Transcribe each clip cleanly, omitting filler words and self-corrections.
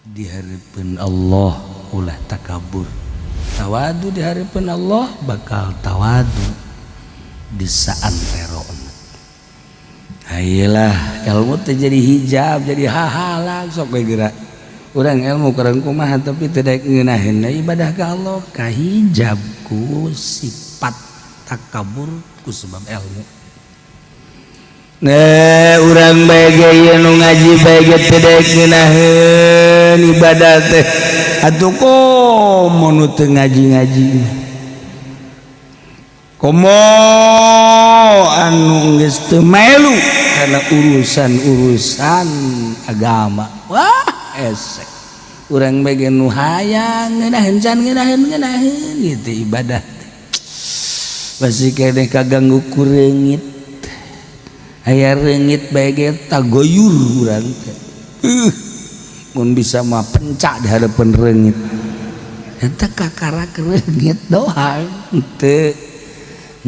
Di hareupeun Allah ulah takabur, tawadu di hareupeun Allah bakal tawadu di saantero. Ayolah, ilmu teh jadi hijab, jadi hahalang. Sok we geura urang ilmu kurang kumaha, tapi tidak ngeunaheun ibadah ka Allah, kahijab ku sifat takabur ku sebab ilmu. Nah, urang bae ge nu ngaji bae ge teu daek ngeunaheun ibadah teh, atuh komo nu teu ngaji-ngaji, komo anu geus teu melu kana urusan-urusan agama. Wah, esek urang bae ge nu hayang ngeunaheun can ngeunaheun ngeunaheun gitu ibadah teh masih keneh kaganggu ku reungit. Aya reungit bae ge tagoyur urang teh, mun bisa mah pencak di hadapan reungit eta, kakarak reungit doang. Teu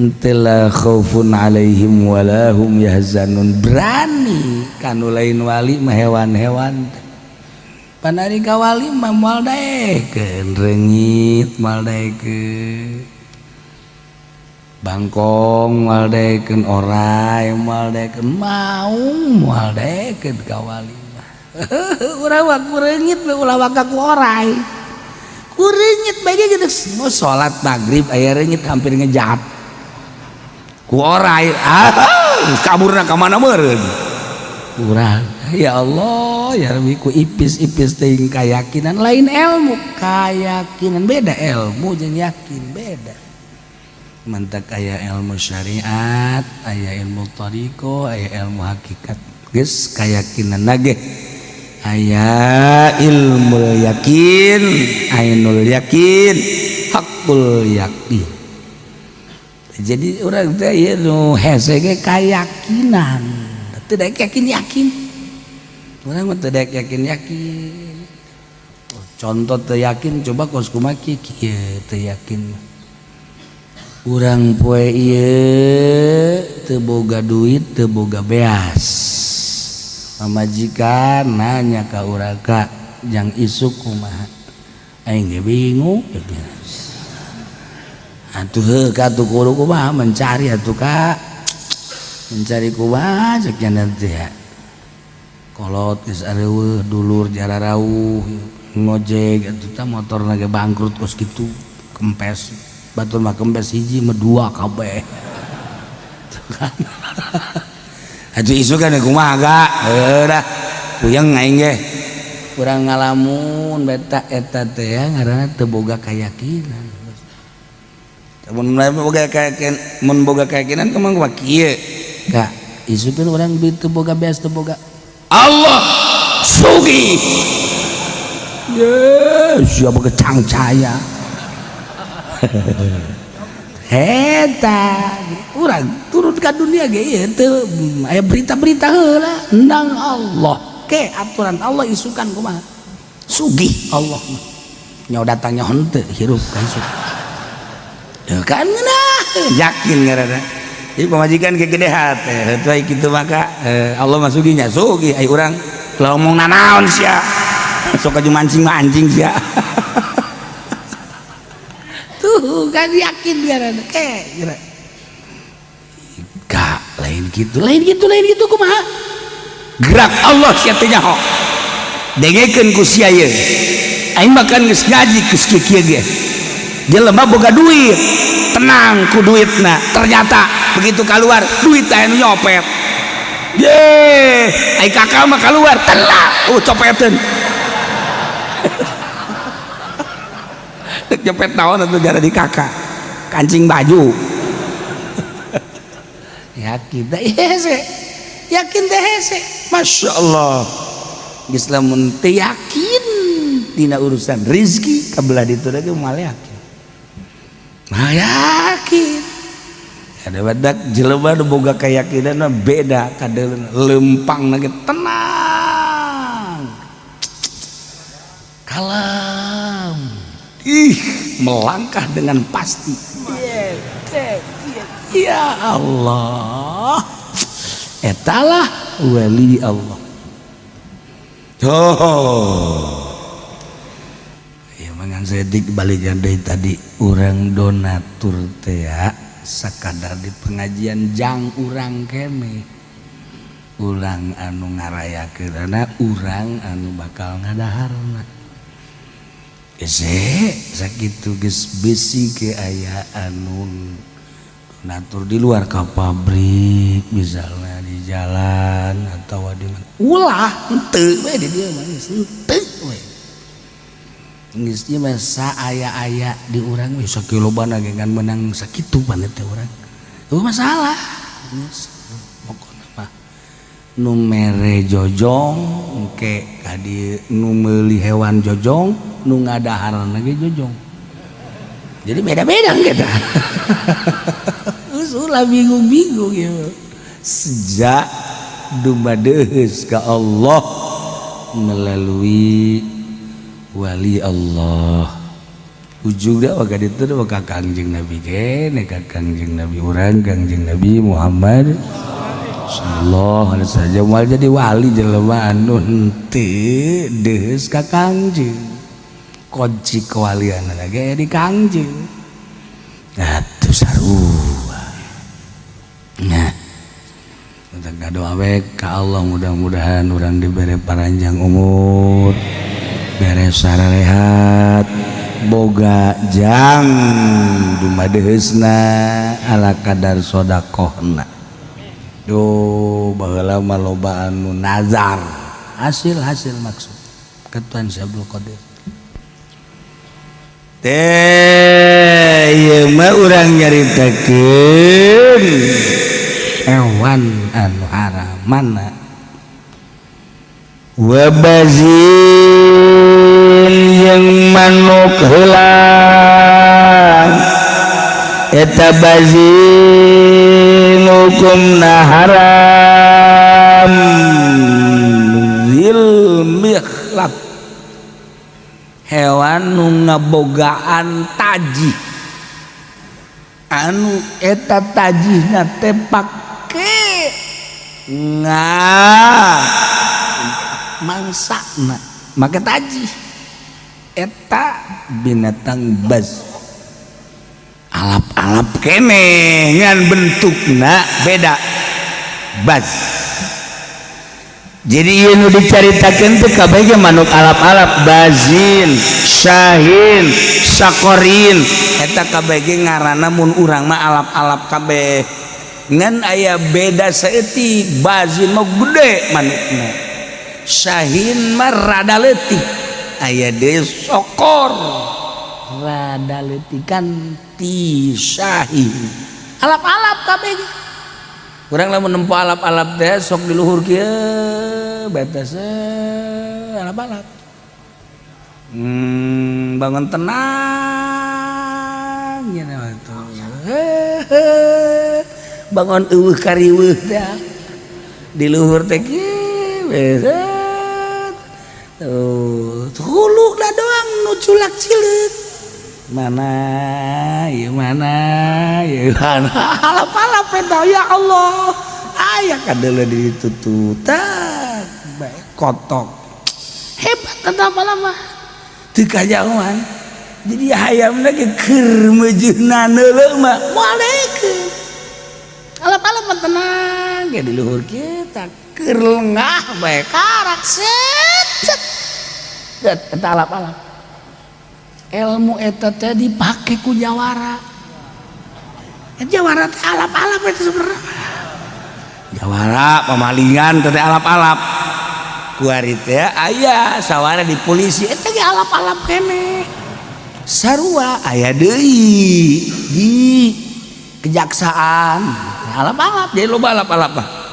henteu, la khaufun alaihim wala hum yahzanun. Berani kanu lain wali mah, hewan-hewan. Pan ari ka wali mah moal daekeun reungit, moal daekeun bangkong, moal daekeun orai, moal daekeun maung, moal daekeun ka wali mah. Urang mah ku reungit ulah waka ku orai, ku reungit bae ge geus mau salat maghrib aya reungit hampir ngejat ku orai, ah, kaburna ka mana meureun urang. Ya Allah ya Rabbi, ku ipis-ipis teuing kayakinan, lain ilmu, kayakinan. Beda ilmu jeung yakin, beda. Mantak aya ilmu syariat, aya ilmu thariqah, aya ilmu hakikat. Geus kayakinan nage aya ilmu yakin, ainul yakin, hakul yakin. Jadi urang teh ieu nu hese ge kayakinan, teu daek yakin yakin. Urang mah teu daek yakin yakin. Contoh teu yakin, coba kos kumaha kieu teu yakin. Urang poe ieu teu boga duit, teu boga beas, pamajikan nanya ka urang, "Ka, jang isuk kumaha?" Aing ge bingung atuh. Heuh ka atuh, kudu kumaha mencari atuh, ka mencari kumaha cek nya teh ya. Kolot geus areuweuh, dulur jararauh ngojek atuh, tah motorna ge bangkrut kos kitu, kempes. Batur mah kempes hiji mah dua kabeh. Tuh kan atuh, isuk kan kumaha ga heuh dah, puyeng aing ge. Urang ngalamun beta eta teh ya ngaranna teu boga keyakinan. Mun boga keyakinan, mun boga keyakinan kumaha kumaha kieu ka isukeun urang duit teu boga, beas teu boga, Allah sugih ye siapa kecangcaya eta. Urang turun ka dunia ge ieu teu aya berita-berita heula endang Allah ke aturan Allah isukan kumaha sugih Allah mah nyawa datangnya henteu hirup kan isuk ya kan ngeunah yakin ngaranna. Jadi pamajikan ge gede hate heuh kitu maka Allah mah sugihnya sugih. Ai urang lah ngomong nanaon sia, sok aju mancing-mancing sia. Tuh kan yakin ngaranna ke kira gak lain gitu, lain gitu, lain gitu. Kumaha gerak Allah sia teh nyaho, dengekeun ku sia ieu. Aing makan geus ngaji geus kieu ge, jelema boga duit tenang ku duitna, ternyata begitu keluar duit aya nu nyopet. Ye ai kakak mah keluar tenang, copeteun. Dek nyopet naon atuh jara di kakak kancing baju. Yakin teh hese, yakin teh hese. Masya Allah, geus lamun teu yakin dina urusan rizki kabelah ditu lagi moal yakin, mah yakin. Ada badak jelema nu boga keyakinan mah beda kadeuleu, lempang ge tenang, kalem, ih, melangkah dengan pasti. Ya Allah, etalah wali Allah. Oh. Mangan sedik balikan deui tadi urang donatur teh sakadar di pengajian jang urang kene. Urang anu ngarayakeunana, urang anu bakal ngadaharna. Ese sakitu geus besi ke aya anu donatur di luar ka pabrik misalnya di jalan atau di mana. Ulah henteu we di dieu mah geus henteu we. Geus ieu mah saaya-aya di urang we sakilobana ge ngan meunang sakitu pan teh urang. Eueuh masalah. Geus pokona mah nu mere jojong engke ka dieu nu meuli hewan jojong nu ngadaharna ge jojong. Jadi beda-beda kita. Geus ulah bingung-bingung ieu. Sejak dumadeus ka Allah melalui wali Allah. Ujungna maka ditu maka Kangjeng Nabi kene ka Kangjeng Nabi urang Kangjeng Nabi Muhammad sallallahu alaihi wasallam moal jadi wali jelema anu henteu deus ka Kangjeng. Kunci kewalian ge di Kangjeng. Atuh sarua. Nah, kita doa we ka Allah mudah-mudahan urang dibere paranjang umur, bere sararehat, boga jang dumadeusna ala kadar sodakohna. Duh, baheula mah loba anu nazar, hasil-hasil maksud ketuan Syekh Abdul Qadir. Teh ieu mah urang nyaritakeun hewan anu haram mana wabazin yang manuk heulang eta bazin hukumna haram zil mikhlab hewan nu ngabogaan taji anu eta tajihna teh pake nga mangsana make taji eta binatang baz alap-alap kene ngan bentukna beda baz. Jadi ieu nu dicaritakeun teh kabeh ge manuk alap-alap bazin, syahin, sakorin eta kabeh ge ngaranna mun urang mah alap-alap kabeh. Ngan aya beda saeutik, bazin mah gede manukna, syahin mah rada leutik, aya deui sokor rada leutikan ti syahin. Alap-alap kabeh ge urang lamun nempo alap-alap teh sok di luhur kieu batas alap-alap. Bangun tenang nya tuh. Bangun eueuh kariweuh teh di luhur teh kieu tuh hulu dah doang nu culak cileuk mana ieu mana ieu mana alap-alap eta ya Allah aya kadeuleu di ditu tuh tah bae kotok hebat eta mah teu kajauhan. Jadi hayamna ge keur meujeunna neuleuh mah moal daekeun alap-alap mah tenang ge di luhur kieu tah keur lengah bae karak set set eta alap-alap. Ilmu eta teh dipake ku jawara. Jawara teh alap-alap eta sebenarnya. Jawara pamalingan teh alap-alap. Kuari teh aya sawara di polisi eta ge alap-alap keneh. Sarua aya deui di kejaksaan alap-alap jadi loba alap-alap mah.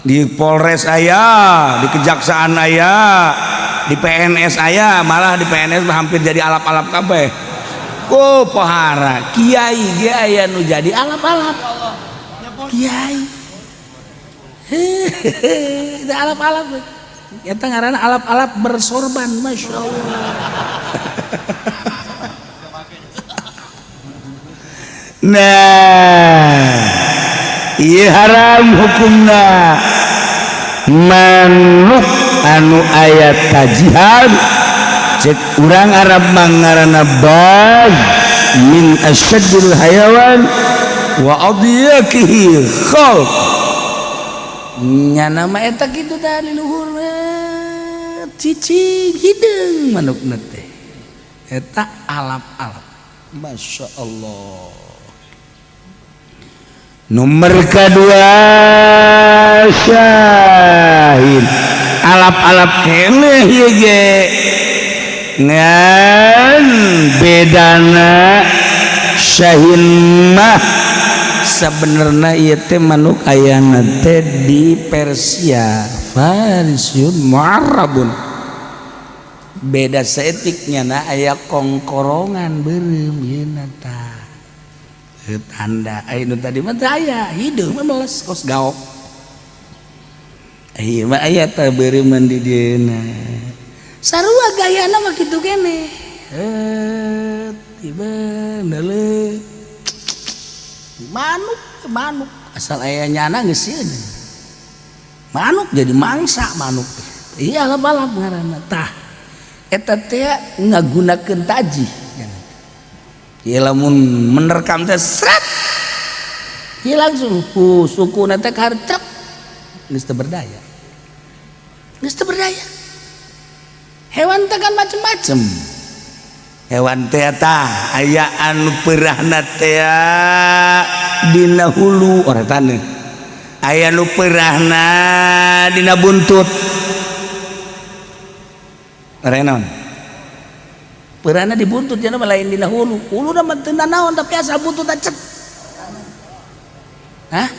Di Polres aya, di kejaksaan aya, di PNS aya, malah di PNS mah hampir jadi alap-alap kabeh. Oh pohara, kiai ge aya nu jadi alap-alap. Kiai. Hehehe, alap-alap. Eta ngaranna alap-alap bersorban, Masya Allah. Nah, ieu haram hukumna. Manuk anu aya tajihan Cek urang Arab mangarana baz min asyaddil hayawan wa adyakihi khalq. Nya nama eta kitu tah di luhur cicing hideung manukna teh. Eta alap-alap. Masya Allah. Nomor kedua syahid alap-alap keneh ieu ge ngan bedana syahin mah sebenarnya ieu teh manuk ayana teh di Persia, Farisiun mu'arrabun, beda saeutiknya na aya kongkorongan beureum ieu tah tanda. Aya nu tadi mah teu aya, hideung mah meles kos gaok. Ieu mah aya tah beureuman di dieuna, sarua gayana mah kitu keneh. Tiba neuleuh manuk, manuk asal aya nyana geus sieun manuk jadi mangsa manuk. Iya, alap-alap ngaranna tah. Eta teh ngagunakeun tajih. Ieu lamun menerkam teh sret, ieu langsung ku sukuna teh karcep, geus teu berdaya, geus teu berdaya. Hewan teh kan macem-macem. Hewan teh tah aya anu peurahna teh dina hulu ora taneuh, aya nu peurahna dina buntut. Ora naon peurahna di buntut cenah mah, lain dina hulu. Huluna mah teu nanaon, tapi asal buntut cet. Hah?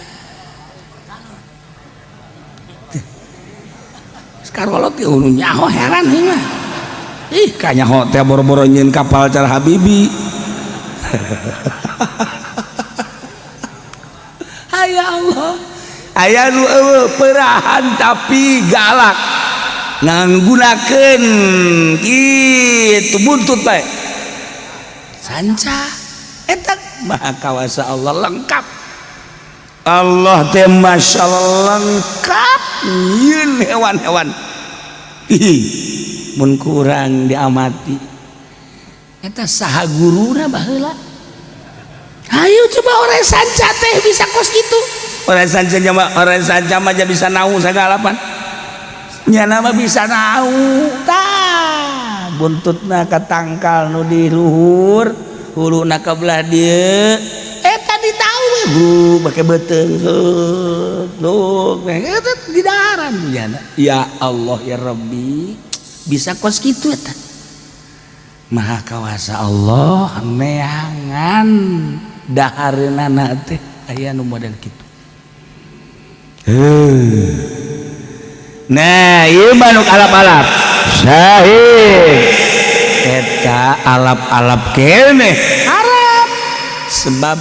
Sekarang teh nu nyaho heran ieu mah. Ih, kanyaho teh boro-boro nyieun kapal cara Habibi. Aya Allah. Aya nu eueuh peurahan tapi galak. Nganggunakeun kitu buntut bae. Sanca eta maha kawasa Allah, lengkap. Allah teh masyaallah lengkap nyieun hewan-hewan. Ih, mun kurang diamati eta saha guruna baheula? Ayo coba, orang sanca teh bisa kos gitu. Orang sanca mah, orang sanca mah bisa nau sagala pan nyana mah bisa nau tah. Buntutna ka tangkal nu di luhur, huluna ka belah dieu. Eta ditau we bu make beuteung luk eta di daharan nyana. Ya Allah ya Rabbi, bisa kos kitu eta. Maha kawasa Allah neangan dahareunana teh aya nu model kitu. Nah, ieu manuk alap-alap syahid eta alap-alap keneh Arab sebab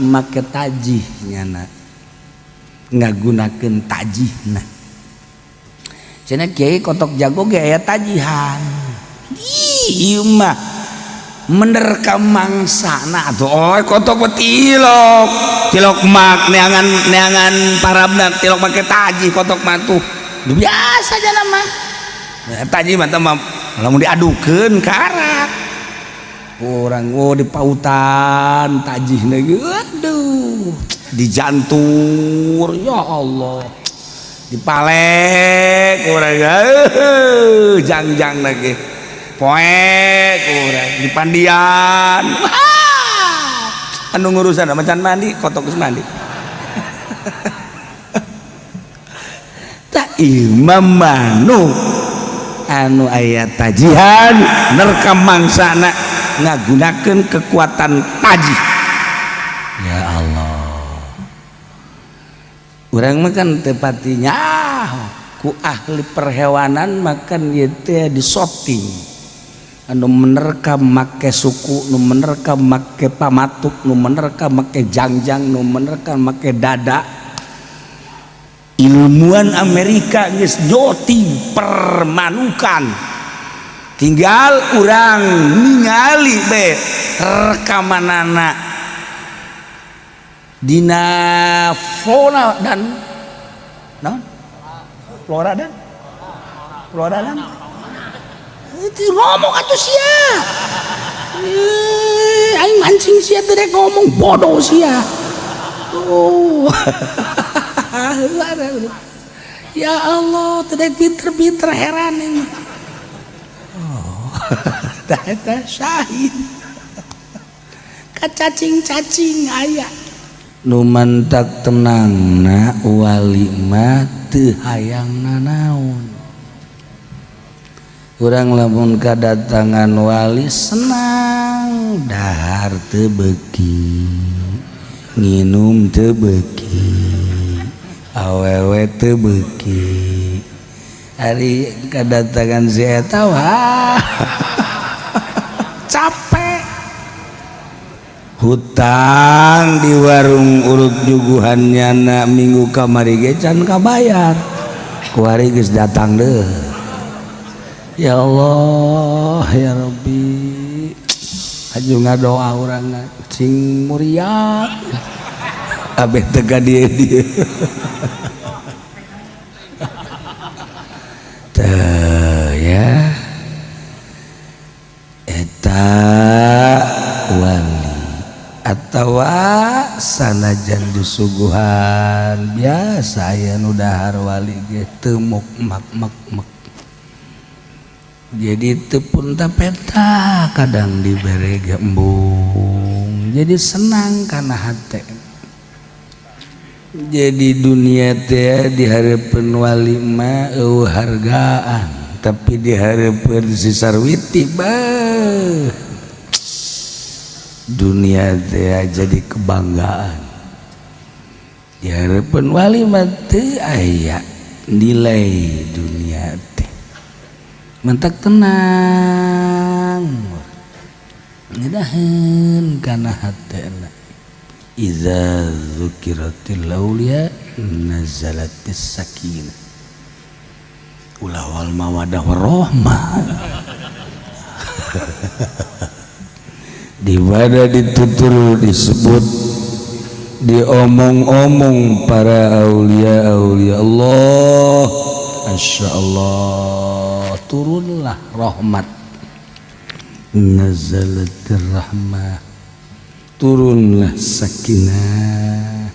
make tajih nyana, ngagunakeun tajihna. Cenah kiai kotok jago ge aya tajihan. Ih, ieu mah menerkam mangsana atuh. Oh, kotok mah tilok tilok mak neangan neangan parabna tilok make tajih. Kotok mah tuh biasa aja nama tajih mah teh mah lamun diadukeun karak orang. Oh, di pautan tajihna ge, aduh, dijantur, ya Allah, dipalek urang, jangjang lagi poek urang dipandian. Anu ngurusan macan mandi, kotok geus mandi. Tak imam manuk anu aya tajihan nerkam mangsana ngagunakeun kekuatan tajih. Ya Allah, urang mah kan tepatinya ku ahli perhewanan makan ieu teh disorting, anu menerkam make suku, nu menerkam make pamatuk, nu menerkam make jangjang, nu menerkam make dada. Ilmuwan Amerika geus joti permanukan, tinggal urang ningali be rekamanana dina flora dan naon, flora dan Ngomong atuh sia. Aing mancing sia teh rek ngomong, bodoh sia. Oh. Ya Allah, tidak pinter-pinter, heran ini. Oh, eta syahid. Kacacing-cacing aya. Nu mantak tenangna wali mah teu hayang nanaon. Urang lamun kadatangan wali senang, dahar teu beuki, nginum teu beuki, awewe teu beuki. Ari kadatangan si eta, wah, capek. Hutang di warung urut nyuguhan nyana minggu kamari ge can kabayar, kuari geus datang deh. Ya Allah, ya Rabbi, aju ngadoa urang cing muriat abeh teu ka dieu dieu. Teu ya, eta wali atawa sanajan disuguhan biasa aya nu dahar wali ge teu muk mak mak mek, jadi teu punta peta, kadang dibere ge embung, jadi senang kana hate. Jadi dunia teh di hareupeun wali mah eueuh hargaan, tapi di hareupeun si Sarwiti, beuh, dunia teh jadi kebanggaan. Di hareupeun wali mah teu aya nilai dunia teh, mentak tenang ngedaheun kana hatena. Iza dzukiratil auliya nazalatis sakinah ulah wal mawadah warahmah. Di mana ditutur, disebut, diomong-omong para aulia aulia Allah, Masya Allah, turunlah rahmat, nazalatir rahmah, turunlah sakinah.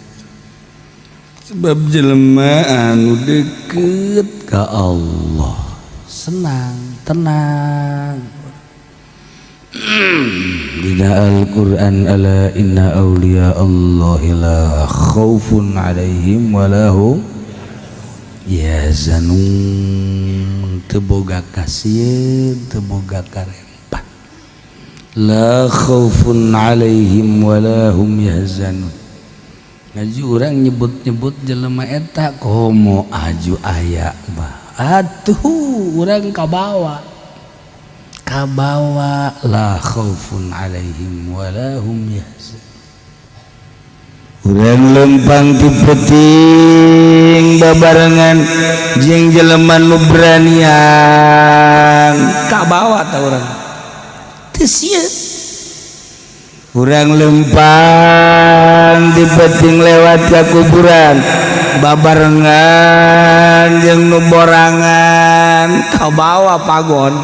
Sebab jelema anu deket ka Allah senang, tenang. Dina Al-Qur'an, ala inna awliya Allahi la khaufun alaihim wa lahum yahzanun. Teu boga kasieun, teu boga karempat. La khaufun alaihim wa lahum yahzanun. Ngaji urang nyebut-nyebut jelema eta komo aju aya mah atuh urang kabawa kabawa, la khaufun alaihim wa lahum yahzanun. Urang lempang ti peuting babarengan jeung jelema nu beranian, kabawa ta urang teu sieun. Urang lempang di peuting lewat ka kuburan babarengan jeung nu borangan, kabawa pagon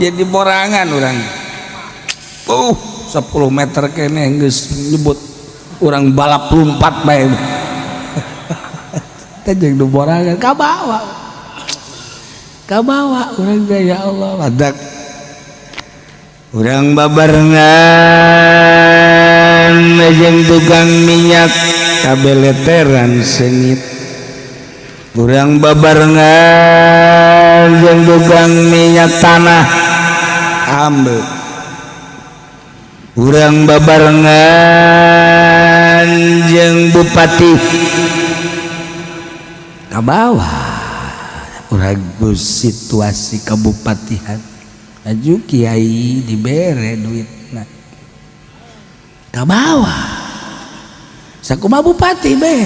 jadi borangan urang. 10 meter kene geus nyebut urang balap lompat bae teh jeung nu borangan, kabawa kabawa urang teh. Ya Allah, badak urang babarengan jeung tukang minyak kabeleteran seungit, urang babarengan jeung tukang minyak tanah ambe, urang babarengan jeung bupati, kabawa urang situasi kabupatihan. Aju kiai dibere duitna, kabawa sakumaha bupati be,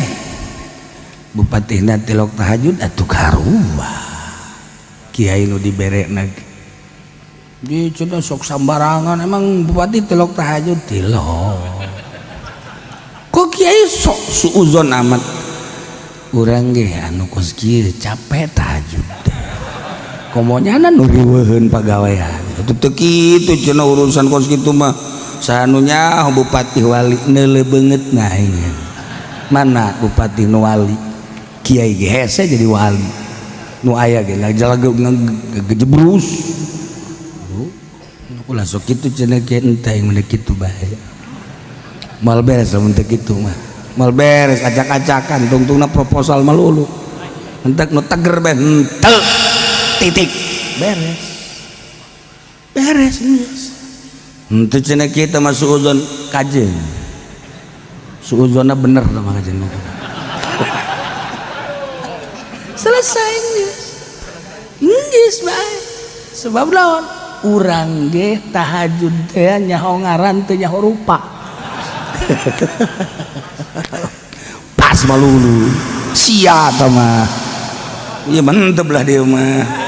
bupati tilok tahajud atuh karuba kiai nu dibere di cenah sok sambarangan. Emang bupati tilok tahajud? Tilok. Kok kiai sok suuzon amat? Urang ge anu kos kieu capek tahajud teh. Komo nyana nu riweuheun pagawean. Atuh teu kitu cenah urusan kos kitu mah. Saha nu nyaho bupati wali neuleu beungeut na aing. Mana bupati nu wali? Kiai ge hese jadi wali. Nu aya ge gejebrus. Ulah sok kitu cenah kieu entah yang mun kitu bae. Moal beres lamun teu kitu mah. Moal beres acak-acakan tungtungna proposal melulu. Entek nu teger bae henteu. Titik. Beres. Beres geus. Henteu cenah kieu mah suuzon kajeun. Suuzonna bener mah kajeun. Selesai geus. Geus bae. Sebab lawan urang ge tahajud teh nyaho ngaran teu nyaho rupa. Pas malulu. Sia tah mah. Ieu mantep lah dia mah.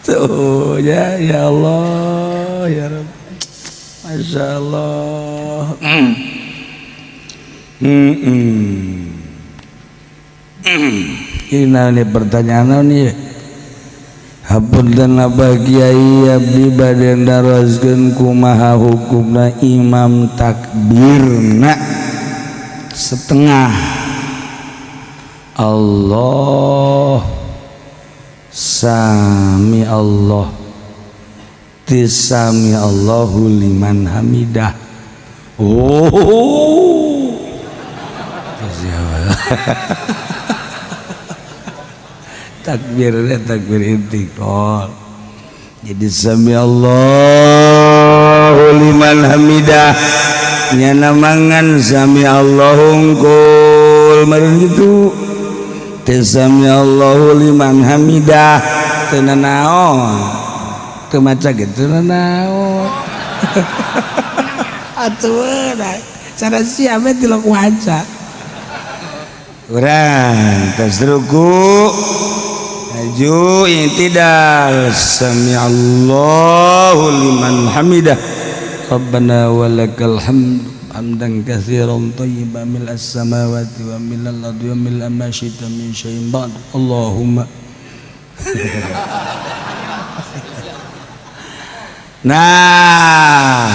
Tuh ya, ya Allah ya Rabb. Masya Allah. Ini nih pertanyaan nih. Hapunten Abah Kiai abdi bade naroskeun kumaha hukumna imam takbirna setengah. Allah sami Allah tisami Allahu liman hamidah. Oh takbir takbir intiqal. Jadi sami Allahu liman hamidah nyana mangan sami Allahu kul meureun kitu. Teu sami Allahu liman hamidah teu nanaon teu maca ge teu nanaon. Atuh cara sia we tilok waca. Urang tos ruku maju i'tidal sami Allahu liman hamidah. Rabbana walakal hamd hamdan katsiran thayyiban mil as-samawati wa mil al-ardi wa mil ma syi'ta min syai'in ba'd. Allahumma. Nah,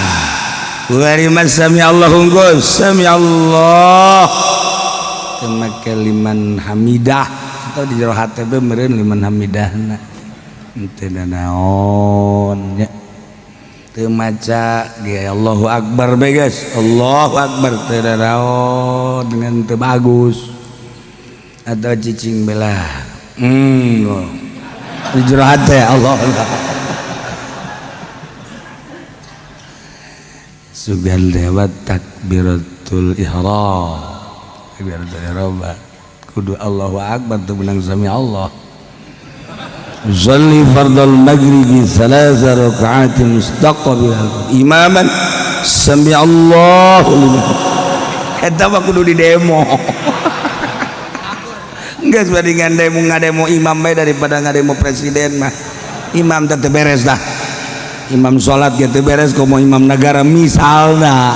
wa sami Allahu sami Allah make liman hamidah atau di jero HTB meureun liman hamidahna teu naon nya teu maca ge Allahu akbar bae guys. Allahu akbar teu naon dengan teu bagus atau cicing belah. Di jero hate Allah sugan lewat takbiratul ihram. Takbiratul ihram kudu Allahu akbar teu menang sami Allah. Sholli fardal maghribi thalatha raka'atin mustaqbil imaman sami Allahu liman. Eta mah kudu di demo. Geus bandingan demo ngademo imam bae daripada ngademo presiden mah. Imam teh teu beres dah. Imam salat ge teu beres komo imam negara misalna.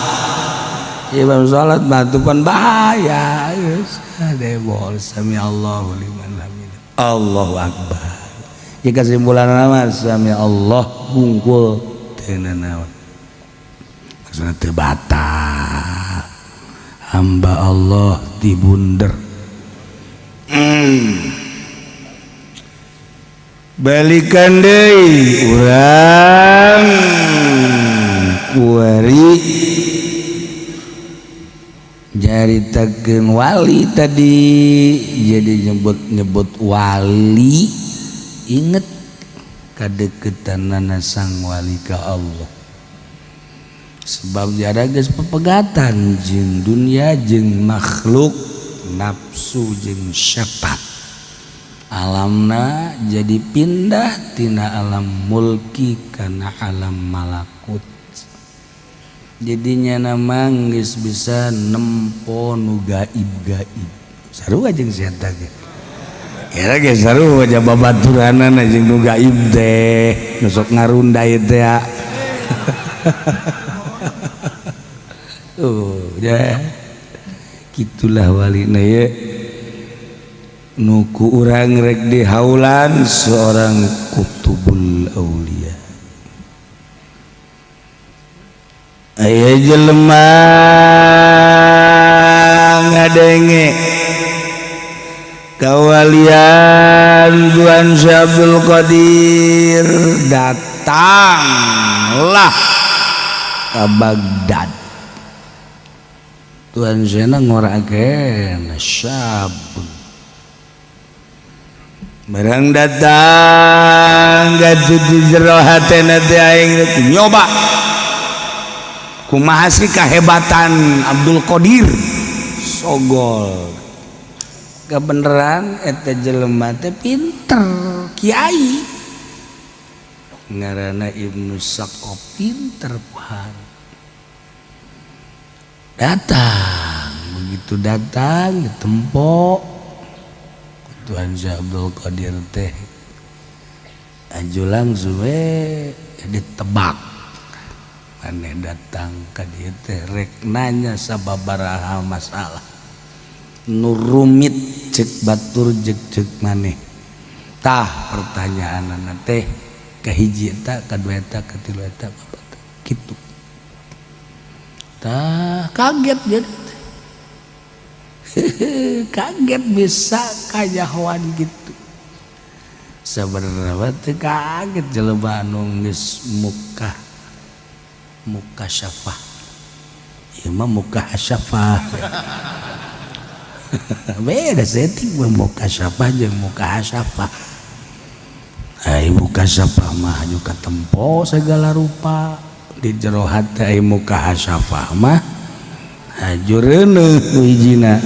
Imam salat mah teu pan bahaya geus. Demo sami Allahu liman hamidah. Allahu akbar. Jika kesimpulan nama sami Allah bungkul teu nanaon. Maksudna teu batal. Hamba Allah dibunder. Balikan deui urang kuari nyaritakeun wali tadi jadi nyebut-nyebut wali inget kadeukeutanana sang wali ka Allah sebab jara geus pepegatan jeung dunia jeung makhluk nafsu jeung syafat alamna jadi pindah tina alam mulki kana alam malakut. Jadinya nama geus bisa nempo nu gaib-gaib sarua jeung setan ge. Era ge sarua aja babaturanana jeung nu gaib teh nu sok ngarunda ieu teh. Oh ya. Gitulah walina ye. Nu ku urang rek dihaulan seorang kutubul aulia. Aya jelema ngadenge kawalian Tuan Syekh Abdul Qadir, datanglah ke Baghdad. Tuan Syekh ngorakeun syabun barang datang gatuh di jero hatena teh, aing nyoba kumaha sih kahebatan Abdul Qadir. Sogol kebenaran eta jelema teh pinter, kiai ngaranna Ibnu Saqaf, pinter pohara. Datang, begitu datang ditempo Tuhan Syekh Abdul Qadir teh aju langsung we ditebak, maneh datang ka dieu teh rek nanya sababaraha masalah nu rumit cek batur jek cek maneh. Tah, pertanyaanana teh kahiji eta, kadua eta, katilu eta, kaopat kitu. Tah, kaget dia, kaget bisa kanyahoan gitu. Sebenarnya teh kaget jelema anu geus muka muka syafah, ieu mah muka syafah beda setting mah. Muka syafah jeung muka syafah. Ai muka syafah mah aju katempo segala rupa di jero hate, ai muka syafah mah aju reuneuh hijina.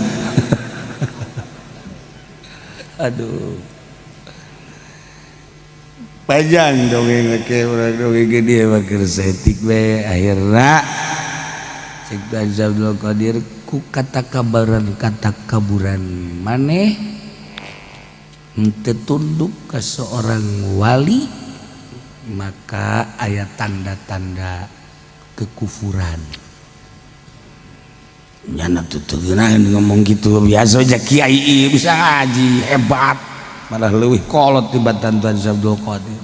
Aduh, panjang dongeng ke urang, dongeng ge dieu mah keur saeutik we. Akhirna cek Tuan Abdul Qadir, ku kata kabaran kata kaburan maneh henteu tunduk ke seorang wali, maka aya tanda-tanda kekufuran. Nyana tuh ngomong gitu biasa aja, kiai bisa ngaji hebat malah leuwih kolot tibatan Tuan Abdul Qadir.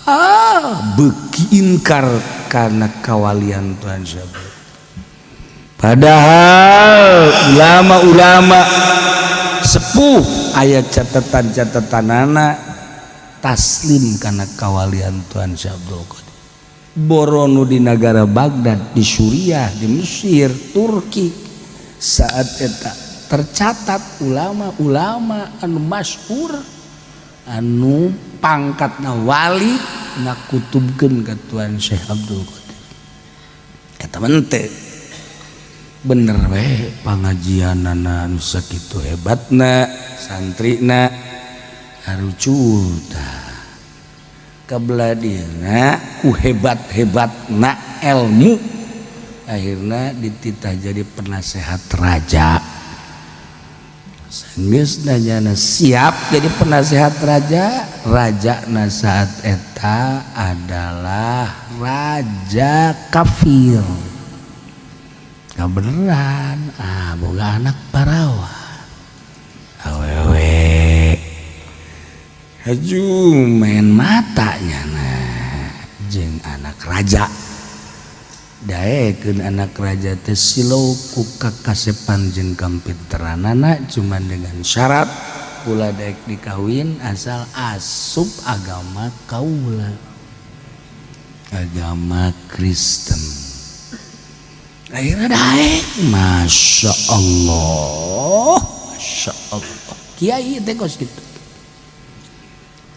Ah, beuki ingkar karena kawalian Tuan Abdul. Padahal ulama-ulama sepuh ayat catatan-catatan anak taslim karena kawalian Tuan Abdul Qadir. Borono di negara Baghdad, di Suriah, di Mesir, Turki saat eta tercatat ulama-ulama anu masyhur anu pangkatna wali ngakutubkeun ka Tuan Syekh Abdul Qadir. Eta mah teu bener we pangajianana anu sakitu hebatna, santrina harucuta kabeladina ku hebat-hebatna ilmu, akhirnya dititah jadi penasehat raja. Sanggeus nanyana siap jadi penasehat raja. Raja na saat eta adalah raja kafir. Kebeneran ah boga anak parawan awewe, haju main matanya. Nah, jeung anak raja, daekeun anak raja teh silau ku kakasepan jeung kampinteranana, cuman dengan syarat ulah daek dikawin asal asup agama kaula, agama Kristen. Akhirnya daek. Masya Allah, Masya Allah, kiai teh kos gitu,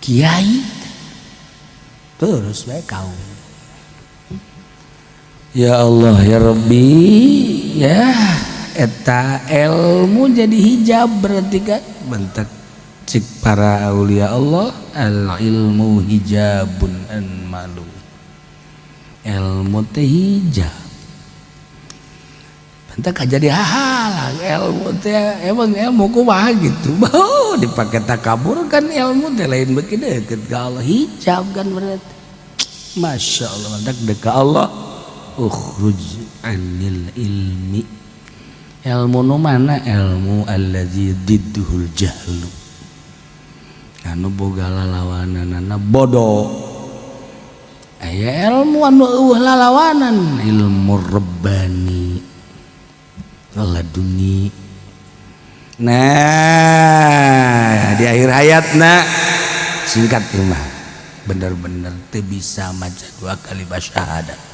kiai terus bae kaum. Ya Allah ya Rabbi, ya eta ilmu jadi hijab berarti kan. Bentak cik para aulia Allah, al ilmu hijabun an malu, ilmu teh hijab. Bentak jadi halang ilmu teh. Emang ilmu kumaha gitu? Oh, dipakai takabur kan ilmu teh lain beuki deket ka Allah, hijab kan berarti. Masya Allah, mentak dek Allah, ukhruj anil ilmi. Ilmu nu mana? Ilmu allazi didduhul jahlu, anu boga lalawananana bodoh. Aya ilmu anu euweuh lalawanan, ilmu rabbani laduni. Nah, di akhir hayatna, singkat mah, bener-bener teu bisa maca dua kali syahadat.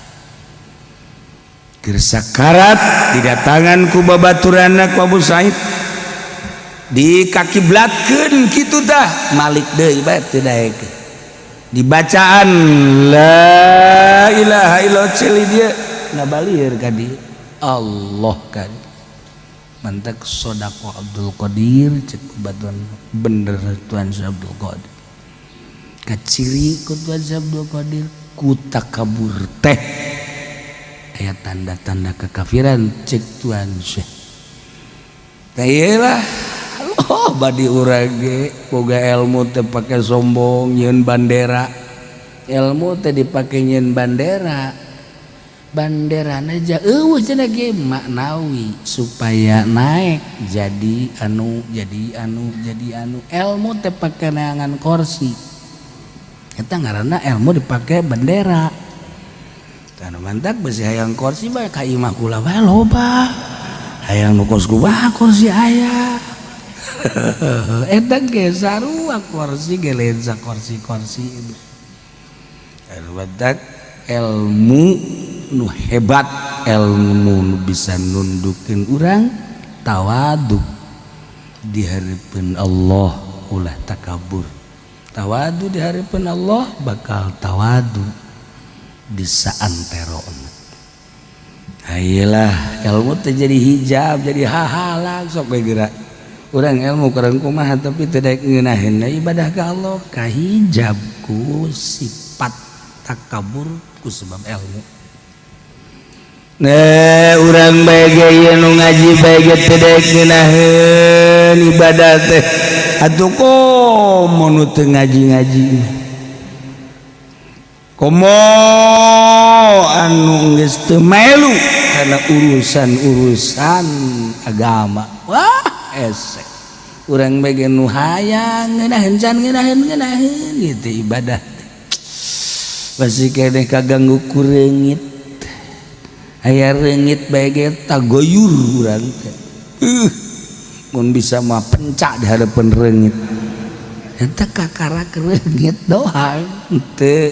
Keur sakarat didatangan ku babaturanna, ku Abu Said, dikakiblatkeun kitu tah, malik deui bae teu daekeun. Dibacaan la ilaha illallah, ceuli dia ngabalir ka dieu, Allah kan mantak sodako Abdul Qadir. Cek batuan, bener Tuan Abdul Qadir, kaciri ku Tuan Abdul Qadir ku takabur teh aya tanda-tanda kekafiran, cek Tuan Syekh. Lah, oh, badi urang ge boga ilmu teh pake sombong, nyieun bandera. Ilmu teh dipake nyieun bandera, bandera aja euweuh cenah ge maknawi supaya naik jadi anu, jadi anu, jadi anu. Ilmu teh pake neangan kursi, eta ngaranna ilmu dipake bendera. Anu mantak besi hayang kursi bae ka imah kula bae loba, hayang nu kos kumaha kursi aya. Eta ge sarua kursi ge, lain kursi-kursi. Anu mantak ilmu nu hebat, ilmu nu bisa nundukin urang tawadu di hareupeun Allah, ulah takabur. Tawadu di hareupeun Allah, bakal tawadu di saantero. Ayolah, ilmu teh jadi hijab, jadi hahalang. Sok we geura urang ilmu kurang kumaha, tapi tidak ngeunaheun ibadah ka Allah, kahijab ku sifat takabur ku sebab ilmu. Nah, urang bae ge nu ngaji bae ge teu daek ngeunaheun ibadah teh, atuh komo nu teu ngaji-ngaji, komo anu geus teu melu kana urusan-urusan agama. Wah, esek urang bae ge nu hayang ngeunaheun can ngeunaheun ngeunaheun gitu ibadah teh masih keneh kaganggu ku reungit. Aya reungit bae ge tagoyur urang teh, mun bisa mah pencak di hadapan reungit eta, kakarak reungit doang. Teu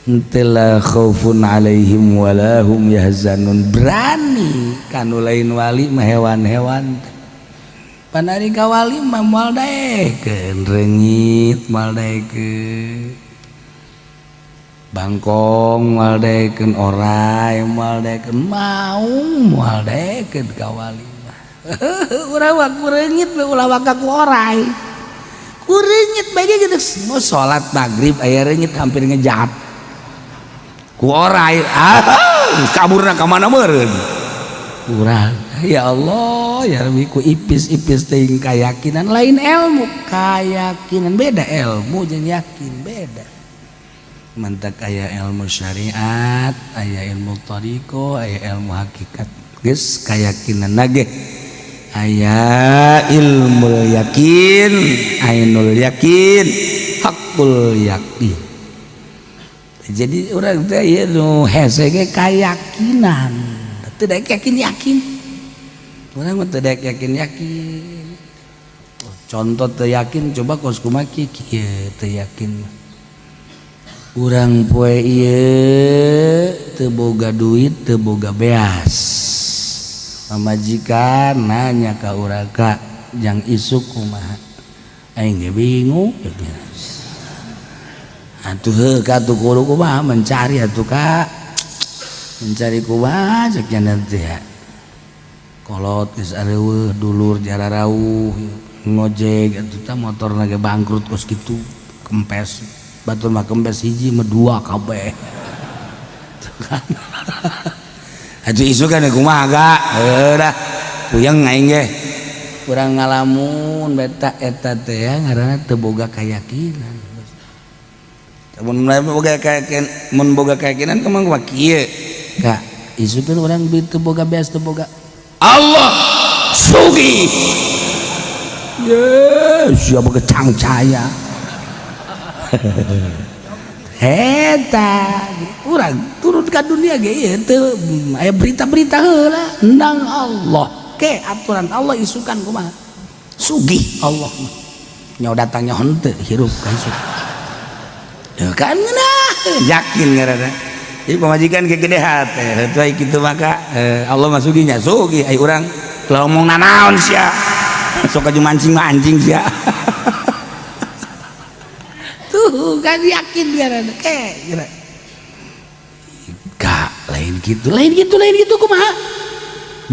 henteu, la khaufun alaihim wala hum yahzanun. Berani kanu lain wali mah, hewan-hewan. Panari ka wali mah moal daekeun reungit, moal daekeun bangkong, moal daekeun orai, moal daekeun maung, moal daekeun ka wali mah. Urang mah ku reungit ulah waka ku orai, ku reungit bae gitu. Mau salat maghrib aya reungit hampir ngejat ku orai, ah, kaburna ka mana meureun urang. Ya Allah ya Rabbi, ku ipis-ipis teuing keyakinan, lain ilmu, keyakinan. Beda ilmu jeung yakin, beda. Mantak aya ilmu syariat, aya ilmu thariqah, aya ilmu hakikat. Geus keyakinan nage aya ilmu yakin, ainul yakin, hakul yakin. Jadi urang teh ieu nu hese ge keyakinan, teu daek yakin yakin. Urang mah teu daek yakin yakin. Contoh teu yakin, coba kos kumaha kieu teu yakin. Urang poe ieu teu boga duit, teu boga beas, pamajikan nanya ka urang, "Ka jang isuk kumaha?" Aing ge bingung atuh. Heuh ka tuh, kudu kumaha mencari atuh, ka mencari kumaha cek nya teh ya. Kolot geus areuweuh, dulur jararauh ngojek atuh tah, motorna ge bangkrut kos kitu, kempes. Batur mah kempes hiji mah dua kabeh. Tuh kan atuh, isukan kumaha ga heuh dah, puyeng aing ge. Urang ngalamun beta eta teh ya ngaranna teu boga keyakinan. Mun boga keyakinan, mun boga keyakinan kumaha kieu ka isukeun urang duit teu boga, beas teu boga, Allah. Sugih. Ye, siapa kecangcaya. Eta urang turun ka dunia ge ieu teu aya berita-berita heula endang Allah ke aturan Allah isukan kumaha sugih Allah mah nyawa datangnya henteu hirup ka isuk. Tuh kan ngeunah yakin ngaranna. Jadi pamajikan ge gede hate heuh kitu maka Allah mah sugihnya sugih ai urang ngomong nanaon sia sok aju mancing mah anjing sia. Tuh kan yakin ngaranna ke geura. Gak lain gitu, lain gitu, lain gitu kumaha?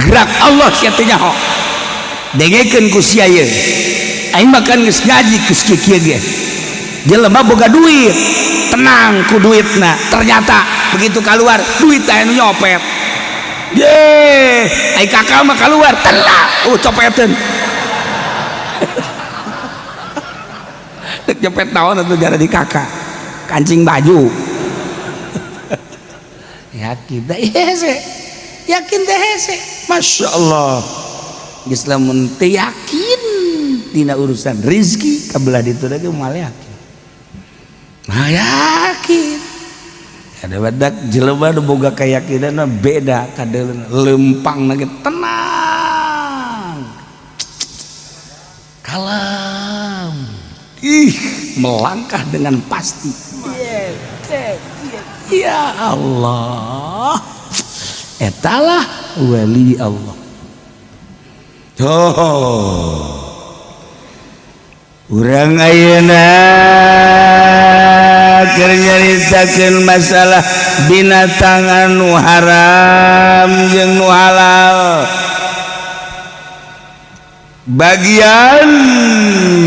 Gerak Allah sia teh nyaho. Dengekeun ku sia ieu. Aing mah kan geus ngaji geus kieu ge. Jelema boga duit, tenang ku duitna. Ternyata begitu keluar duit teh anu nyopet. Ye, ai kakak mah keluar tenang, copeteun. Dek nyopet naon atuh jara di kakak. Kancing baju. Yakin teh hese. Yakin teh hese. Masya Allah. Geus lamun teu yakin dina urusan rizki kabelah ditu lagi moal yakin. Nah yakin. Ada badak jelema nu boga keyakinan mah beda kadeuleu lempang lagi tenang. Kalem. Ih, melangkah dengan pasti. Ya Allah. Etalah wali Allah. Oh. Urang ayeuna keur nyaritakeun masalah binatang anu haram jeung nu halal. Bagian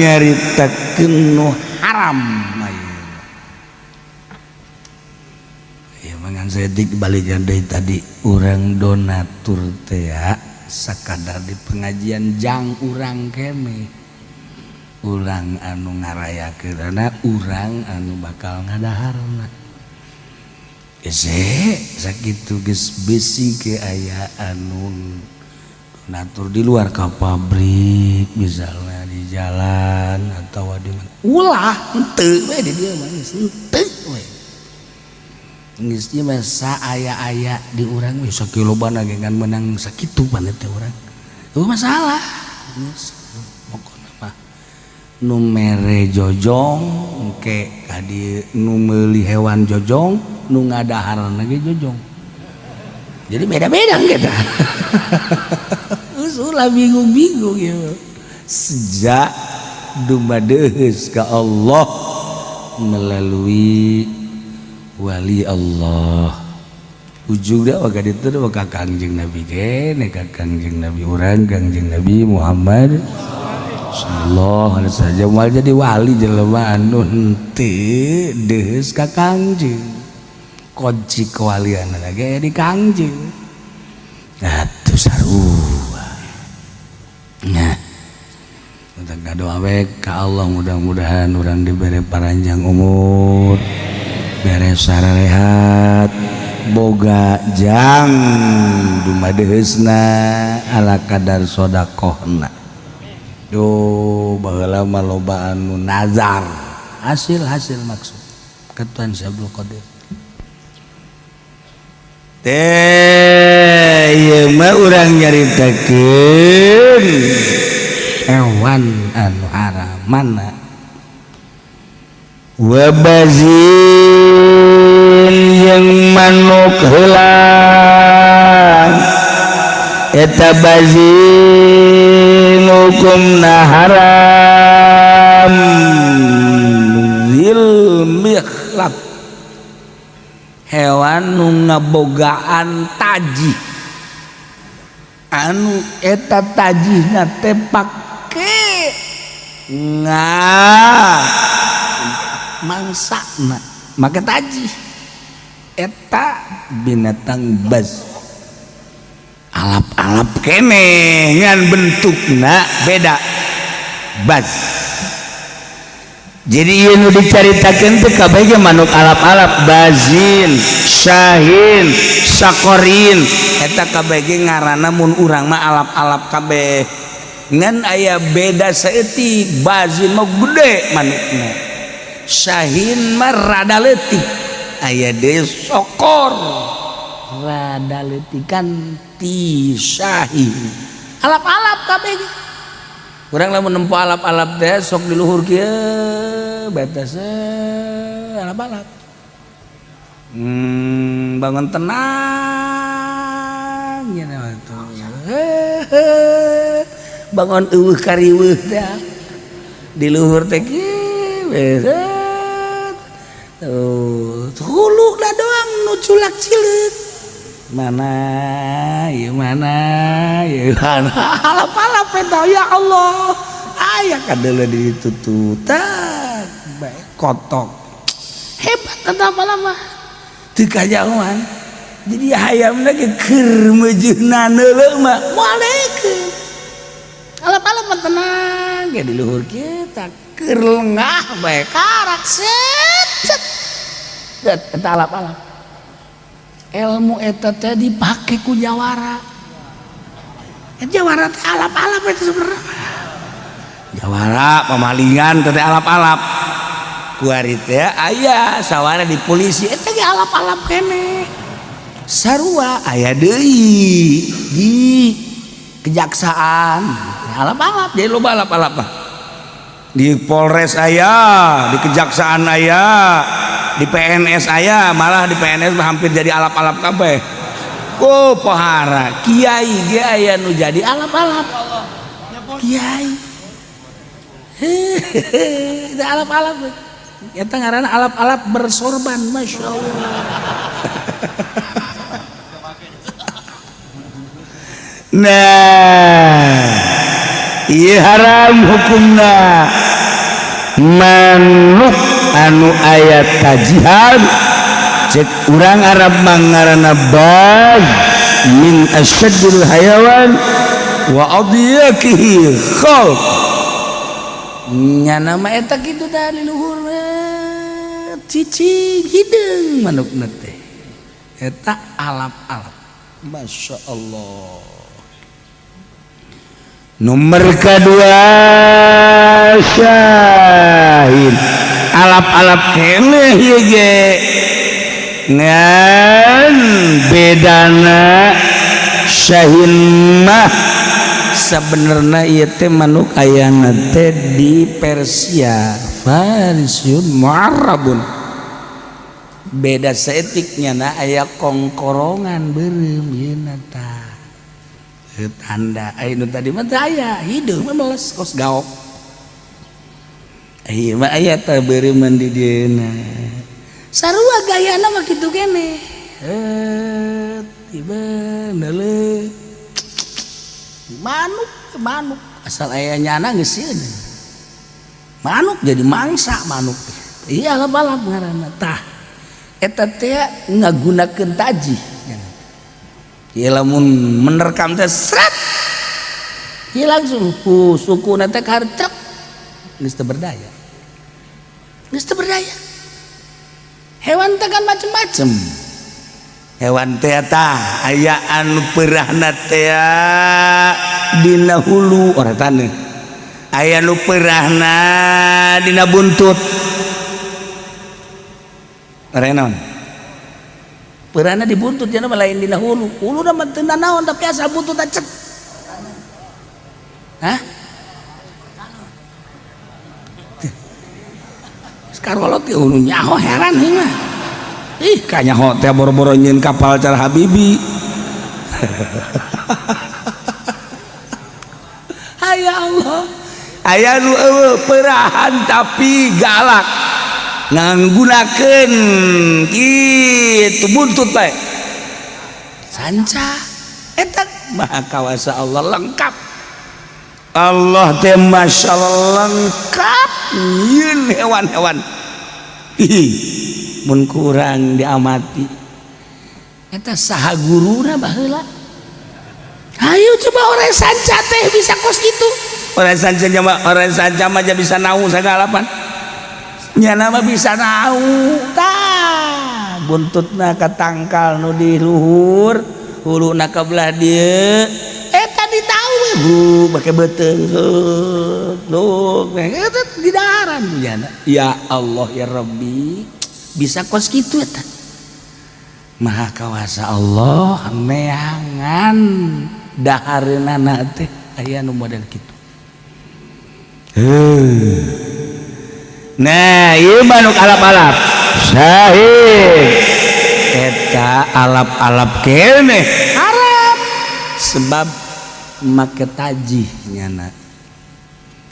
nyaritakeun nu haram ayeuna. Ya mangan sedik balik deui tadi urang donatur teh ya sakadar di pengajian jang urang kene. Urang anu ngarayakeunana urang anu bakal ngadaharna. Ese sakitu geus besi ke aya anu donatur di luar ka pabrik misalnya di jalan atau di mana. Ulah henteu we di dieu mah geus henteu we. Geus ieu mah saaya-aya di urang we sakilobana ge ngan meunang sakitu pan teh urang. Eueuh masalah. Geus pokona mah nu mere jojong engke ka dieu nu meuli hewan jojong nu ngadaharna ge jojong. Jadi beda-beda kita. Geus ulah bingung-bingung ieu. Sejak dumadeus ka Allah melalui wali Allah. Ujungna maka ditu maka Kangjeng Nabi kene ka Kangjeng Nabi urang Kangjeng Nabi Muhammad sallallahu alaihi wasallam moal jadi wali jelema anu henteu deus ka Kangjeng. Kunci kewalian ge di Kangjeng. Atuh sarua. Nah, untuk doa we ka Allah mudah-mudahan urang dibere paranjang umur, bere sararehat, boga jang dumadeusna ala kadar sodakohna. Duh, baheula mah loba anu nazar, hasil-hasil maksud ketuan Syekh Abdul Qadir. Teh ieu mah urang nyaritakeun hewan anu haram mana wabazin yang manuk heulang eta bazin hukumna haram zil mikhlab hewan nu ngabogaan taji anu eta tajihna teh pake nga mangsana make taji eta binatang baz alap-alap kene ngan bentukna beda baz. Jadi ieu nu dicaritakeun teh kabeh ge manuk alap-alap, bazin, syahin, sakorin, eta kabeh ge ngaranna mun urang mah alap-alap kabeh, ngan aya beda saeutik. Bazin mah gede manukna, syahin mah rada leutik, aya deui sokor rada leutikan ti syahin. Alap-alap kabeh ge. Urang lamun nempo alap-alap teh sok di luhur kieu batas alap-alap. Bangun tenang ya tuh. Bangun eueuh kariweuh teh. Di luhur teh kieu tuh, hulu dah doang nu culak cileuk. Mana ya, mana ya, mana alap-alap eta, ya Allah, aya kadeuleu di ditututan bae kotok hebat eta mah teu kajauhan. Jadi hayamna ge keur meujeunna neuleuh mah moal daekeun. Alap-alap mah tenang ge di luhur kieu, tah keur lengah bae karak set set. Eta alap-alap. Ilmu eta teh dipake ku jawara. Jawara teh alap-alap itu sebenarnya. Jawara pemalingan teh alap-alap. Kuari teh aya sawara di polisi eta ge alap-alap keneh. Sarua aya deui di kejaksaan alap-alap. Jadi loba alap-alap mah. Di Polres aya, di kejaksaan aya, di PNS aya, malah di PNS mah hampir jadi alap-alap kabeh. Oh, pohara kiai ge aya nu jadi alap-alap. Kiai. Hehehe, alap-alap. Eta ngaranna alap-alap bersorban, Masya Allah. Nah, ieu haram hukumna manuk anu aya tajihan, cek urang Arab mah ngaranna baz, min asyaddil hayawan wa adyakihi khalq. Nyana mah eta kitu da di luhur cicing hideung manukna teh. Eta alap-alap, Masya Allah. Nomor kedua syahin, alap-alap keneh ieu ge, ngan bedana syahin mah sebenarnya ieu teh manuk ayana teh di Persia, Farisiun mu'arrabun. Beda saeutiknya na aya kongkorongan beureum ieu tah tanda. Aya nu tadi mah teu aya, hideung mah meles kos gaok. Ieu mah aya tah beureuman di dieuna. Sarua gayana mah kitu keneh. Tiba neuleuh manuk, manuk asal aya nyana geus sieun. Manuk jadi mangsa manuk. Iya, alap-alap ngaranna tah. Eta teh ngagunakeun taji. Ieu lamun menerkam teh sret. Ieu langsung ku sukuna teh karcek. Geus teu berdaya. Geus teu berdaya. Hewan teh kan macem-macem. Hewan teh tah aya anu peurahna teh dina hulu ora taneuh. Aya nu peurahna dina buntut. Renon. Peurahna di buntut cenah mah, lain dina hulu. Huluna mah teu nanaon, tapi asal buntut cek. Hah? Sekarang teh nu nyaho heran ieu mah. Ih, kanyaho teh boro-boro nyieun kapal cara Habibi. Aya Allah. Aya nu eueuh peurahan tapi galak. Nganggunakeun kitu buntut bae. Sanca eta maha kawasa Allah, lengkap. Allah teh masyaallah lengkap nyieun hewan-hewan. Ih, mun kurang diamati. Eta saha guruna baheula? Ayo coba, orang sanca teh bisa kos gitu. Orang sanca mah, orang sanca mah bisa naung sagalapan. Nyana mah bisa nau tah buntutna ka tangkal nu di luhur, huluna ka belah dieu. Eta ditau we bu make beuteung luk eta di daharan ku nyana. Ya Allah ya Rabbi, bisa kos kitu eta. Maha kawasa Allah neangan dahareunana teh aya nu model kitu. Heuh. Nah, ieu manuk alap-alap. Syahid. Eta alap-alap keneh haram sebab make tajih nyana.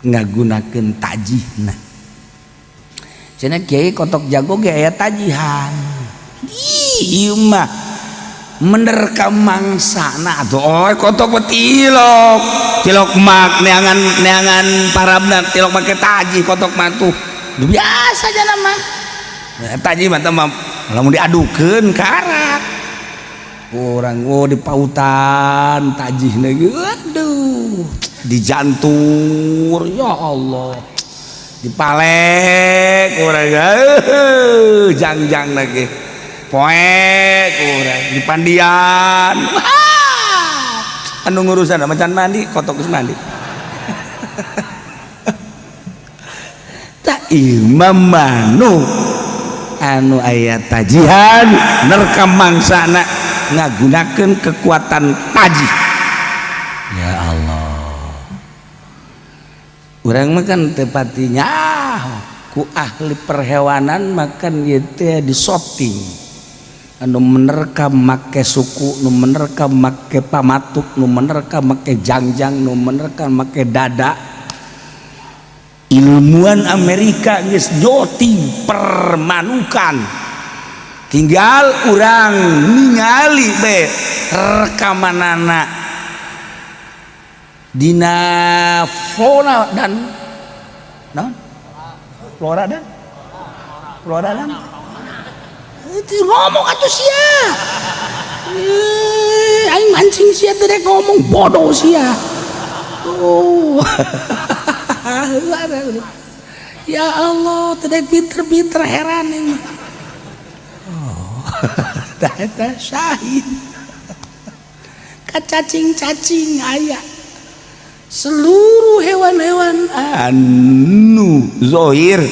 Ngagunakeun tajihna. Cenah kiai kotok jago ge aya tajihan. Ih, ieu mah menerkam mangsana atuh oh kotok mah tilok. Tilok mak neangan neangan parabna tilok make tajih kotok mah tuh. Biasa aja mah. Tajih mah teh mah lamun diadukeun karak. Urang oh di pautan tajihna aduh dijantur ya Allah. Dipalek urang jangjang lagi. Poek urang dipandian. Anu ngurusan macan mandi kotok geus mandi. Tak imam manuk anu aya tajihan nerkam mangsana ngagunakeun kekuatan tajih. Ya Allah. Urang mah kan teu patinya ku ahli perhewanan makan ieu teh disoting. Anu menerkam make suku, nu menerkam make pamatuk, nu menerkam make jangjang, nu menerkam make dada. Ilmuwan Amerika geus joting permanukan. Tinggal urang ningali be rekamanana dina flora dan naon? Flora dan flora dan itu ngomong atuh sia. Aing mancing sia teh ngomong bodoh sia. Oh. Ya Allah, tidak pinter-pinter heran ini. Oh, eta syahid. Kacacing-cacing aya. Seluruh hewan-hewan anu zohir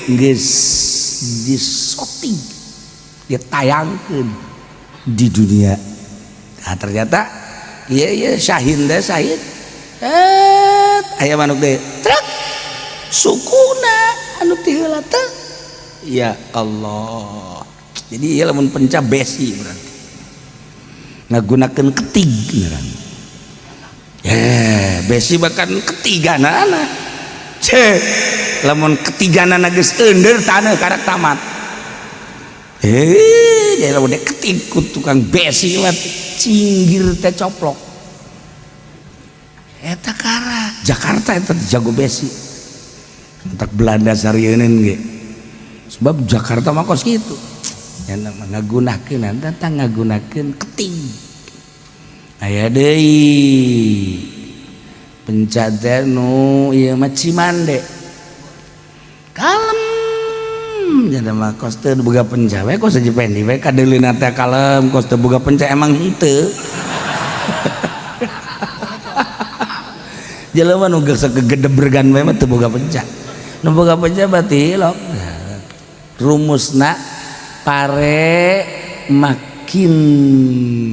geus disoting, ditayangkeun di dunia. Nah, ternyata iya iya syahin teh syahid. Aya manuk deui. Truk sukuna anu ti heula teh. Ya Allah. Jadi ieu lamun penca besi berarti. Ngagunakeun ketig ngaran. Ya, besi bahkan ketiganana. Ce, lamun ketiganana geus eundeur taneuh karak tamat. Dia lamun ketig ku tukang besi mah cinggir teh coplok. Eta kara Jakarta eta jago besi. Entak Belanda sarieun ge. Sebab Jakarta mah kos kitu. Nya ngagunakeun eta ngagunakeun keting. Aya deui penca teh nu ieu mah Cimande. Kalem jadi mah kos teu boga penca we kos Jependi we kadeuleuna teh kalem kos teu boga penca emang henteu. Jelema nu geus gegedebergan we mah teu boga penca. Nu boga penca berarti lok. Rumusna pare makin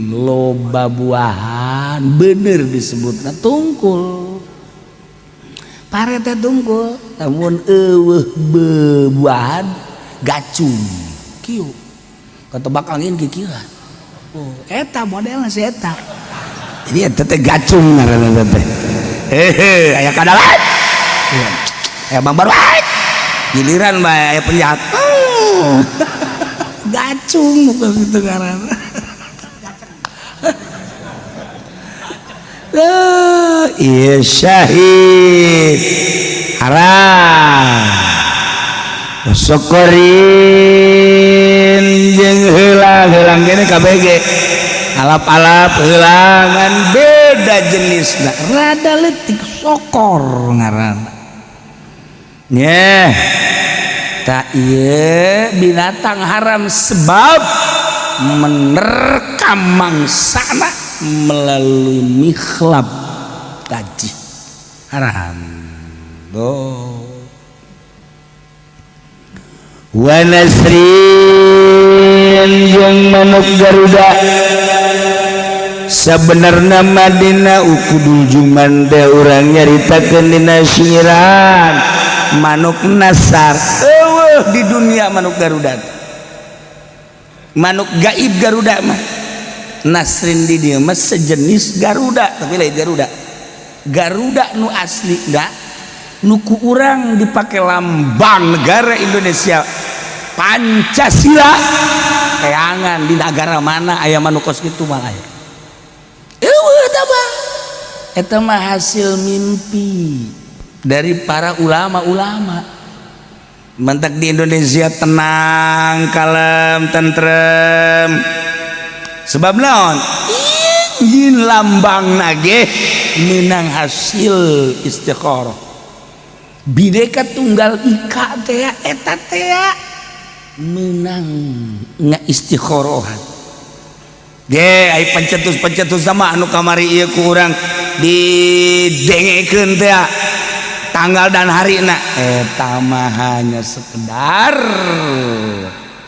loba buahan bener disebutna tungkul. Pare teh tungkul, lamun eueuh bebuahan gacung. Kieu. Ketebak angin kikieuan. Oh, eta modelna si eta. Jadi eta teh gacung ngaranna teh. Hehe, aya kadalan. Aya bang baru. Giliran bae aya penjahat. Gacung bukan gitu ngaranna. Iya syahid haram. Sokorin jeung heulang-heulang gini KBG. Alap-alap heulangan beda jenisna, rada leutik sokor ngaranna. Nyeh. Eta ieu binatang haram sebab menerkam mangsana melalui mikhlab taji, haram. Oh. Wa nasrin jeung manuk Garuda. Sebenarnya mah dina Uqudul Juman teh urang nyaritakeun dina sinyiran Manuk nasar eueuh di dunia. Manuk Garuda, manuk gaib Garuda mah. Nasrin di dieu mah sejenis Garuda, tapi lain Garuda. Garuda nu asli enggak nu ku urang dipake lambang negara Indonesia, Pancasila. Teangan di negara mana aya manuk kos kitu? Malah aya. Eueuh eta mah. Eta mah hasil mimpi dari para ulama-ulama. Mentak di Indonesia tenang, kalem, tentrem. Sebab naon? Ingin lambang nage menang hasil istikharah Bhinneka Tunggal Ika teh, eta teh menang nggak istikhorohan ge. Ai pencetus-pencetus sama anu kamari ieu ku urang didengekeun teh tanggal dan harina, eta mah hanya sekedar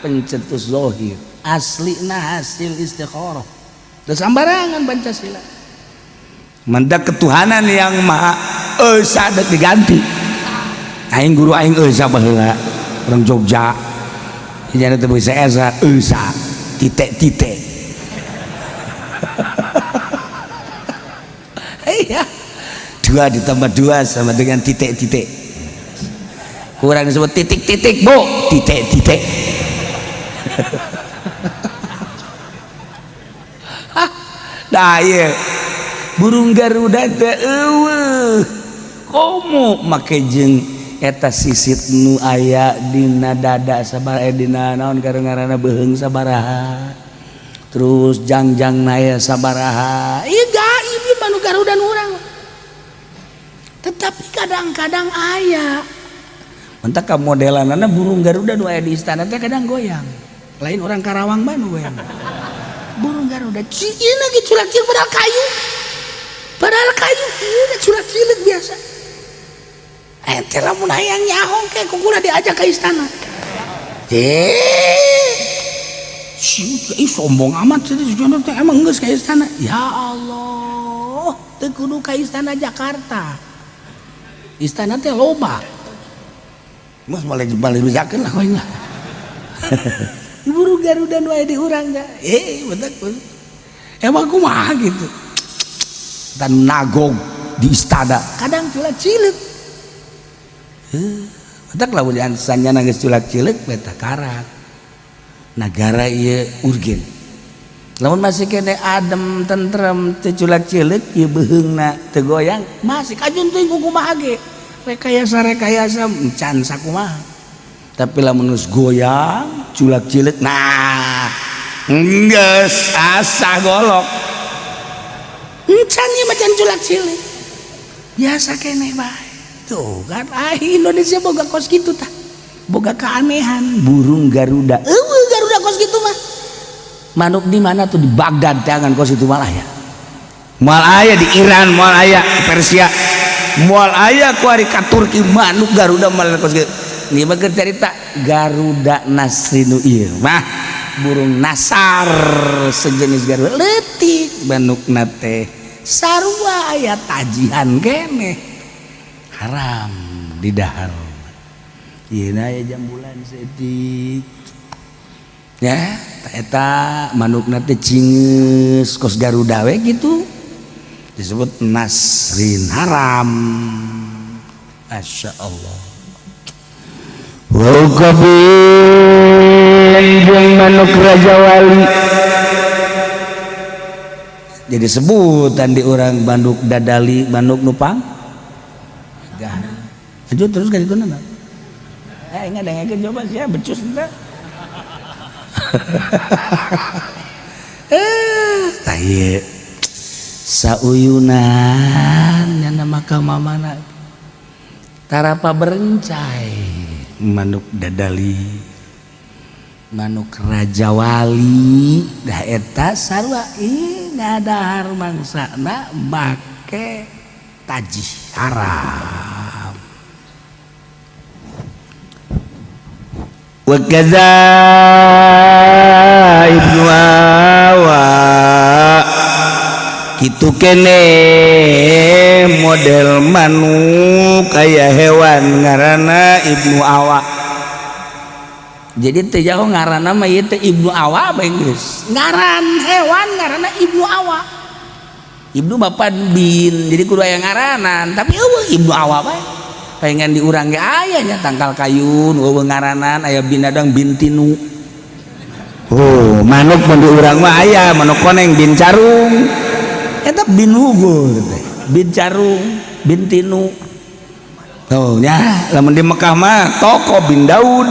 pencetus zohir. Aslina hasil istikharah. Terus sambarangan Pancasila mendak ketuhanan yang maha esa dek diganti. Aing guru aing esa baheula, orang Jogja. Jangan teu bisa esa esa titik titik. Iya, dua ditambah dua sama dengan titik titik. Kurang disebut titik titik, bu, titik titik. Nah, iya, burung Garuda teh eueuh komo make jeung eta sisit nu aya dina dada sabar, eh, dina naon ngaranna, beuheung sabaraha, terus jangjang naya sabaraha. Ieu gaib ieu manuk Garuda nu urang. Tetapi kadang-kadang aya mentak ka modelanana burung Garuda nu aya di istana teh kadang goyang. Lain orang Karawang mah nu goyang. Burung Garuda ieu lagi culak cilik, padahal kayu, padahal kayu ieu culak cilik biasa. Ente lamun hayang nyaho ke kukula diajak ke istana. Eh, si sombong amat sih teh, emang geus ke istana. Ya Allah, teu kudu ka istana Jakarta. Istana teh loba. Mas boleh balik bejakeun lah koin lah. Burung Garuda nu aya di urang teh. Eh, betul. Emang kumaha gitu. Dan nagog di istana kadang culak cilik. Matak lamun sanyana geus culak cilik beta karak nagara ieu urgen. Lamun masih kene adem, tentrem, teu culak cilik, ieu beuheungna teu goyang, masih kajun teuing ku kumaha ge rekayasa rekayasa encan sakumaha. Tapi lamun geus goyang culak cilik, nah geus asa golok. Encan ieu macan culak cilik, biasa keneh bae. Tuh kan, ah, Indonesia boga kos gitu tah, boga keanehan burung Garuda. Eueuh Garuda kos gitu mah. Manuk di mana tuh? Di Baghdad jangan kos itu malah ya. Moal aya di Iran, moal aya di Persia, moal aya ku ari ka Turki manuk Garuda malah kos kitu. Ini mah cerita Garuda Nasrinu ieu mah burung nasar, sejenis Garuda leutik. Manukna teh sarua aya tajihan keneh, haram di dahar. Ieu na aya jambulan seetik ya, eta manukna teh cingeus kos Garuda we gitu, disebut nasrin, haram. Masya Allah. Wa uqabin jeung manuk Raja Wali. Jadi sebutan di orang manuk dadali, manuk nupang. Lanjut terus kan itu nana. Eh, ingat dengekeun coba sia becus ente. Eh, tah ieu sauyunan nyana maka mamana tarapa berencai. Manuk dadali, manuk raja wali, dah eta sarua ih ngadahar mangsana make tajih haram. Wa kadza ibnu awa, kitu kene model manuk aya hewan ngaranna ibnu awa. Jadi teu jauh ngaranna mah ieu teh ibnu awa bae geus. Ngaran hewan ngaranna ibnu awa. Ibnu bapak bin, jadi kudu aya ngaranan, tapi eueuh ibnu awa bae. Pengen di urang ge aya nya tangkal kayu nu eueuh ngaranan, aya binadang bintinu. Oh, manuk mun di urang mah aya manuk koneng bin carung. Eta bin hugo teh, bin carung, bintinu. Oh nya, lamun di Mekah mah toko bin Daud.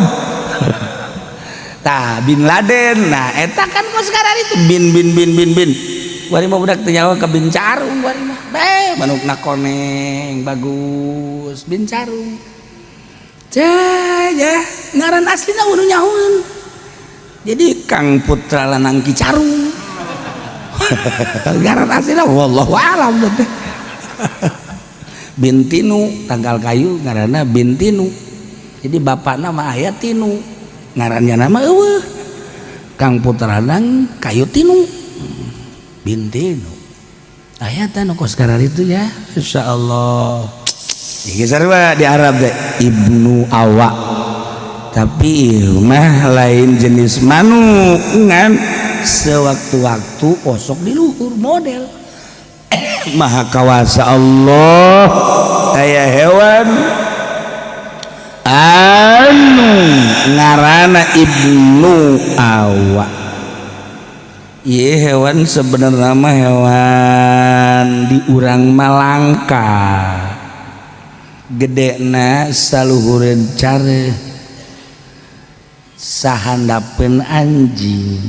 Tah bin Laden. Nah, eta kan kok sekarang itu bin bin bin bin bin. Bari mah budak teu nyawa ke bin carung bari mah. Bae manukna koneng bagus bin carung. Cah ya, ngaran aslina udah nyahoeun. Jadi Kang Putra Lanang Ki Carung. Ngaran aslina wallahu alam teh. Bintinu tanggal kayu ngaranna Bintinu. Jadi bapakna mah aya Tinu. Ngarannya nama eueuh. Kang Putra Lanang Kayu Tinu. Bintinu. Aya teh nu kos itu ya. Insyaallah. Iki sarua di Arab teh ibnu awa. Tapi ieu mah lain jenis manuk ngan sewaktu-waktu osok di luhur model. Maha kawasa Allah, aya hewan anu ngaranna ibnu awa. Ieu hewan sebenarnya mah hewan di urang malangka. Gedena saluhureun care sahandapeun anjing.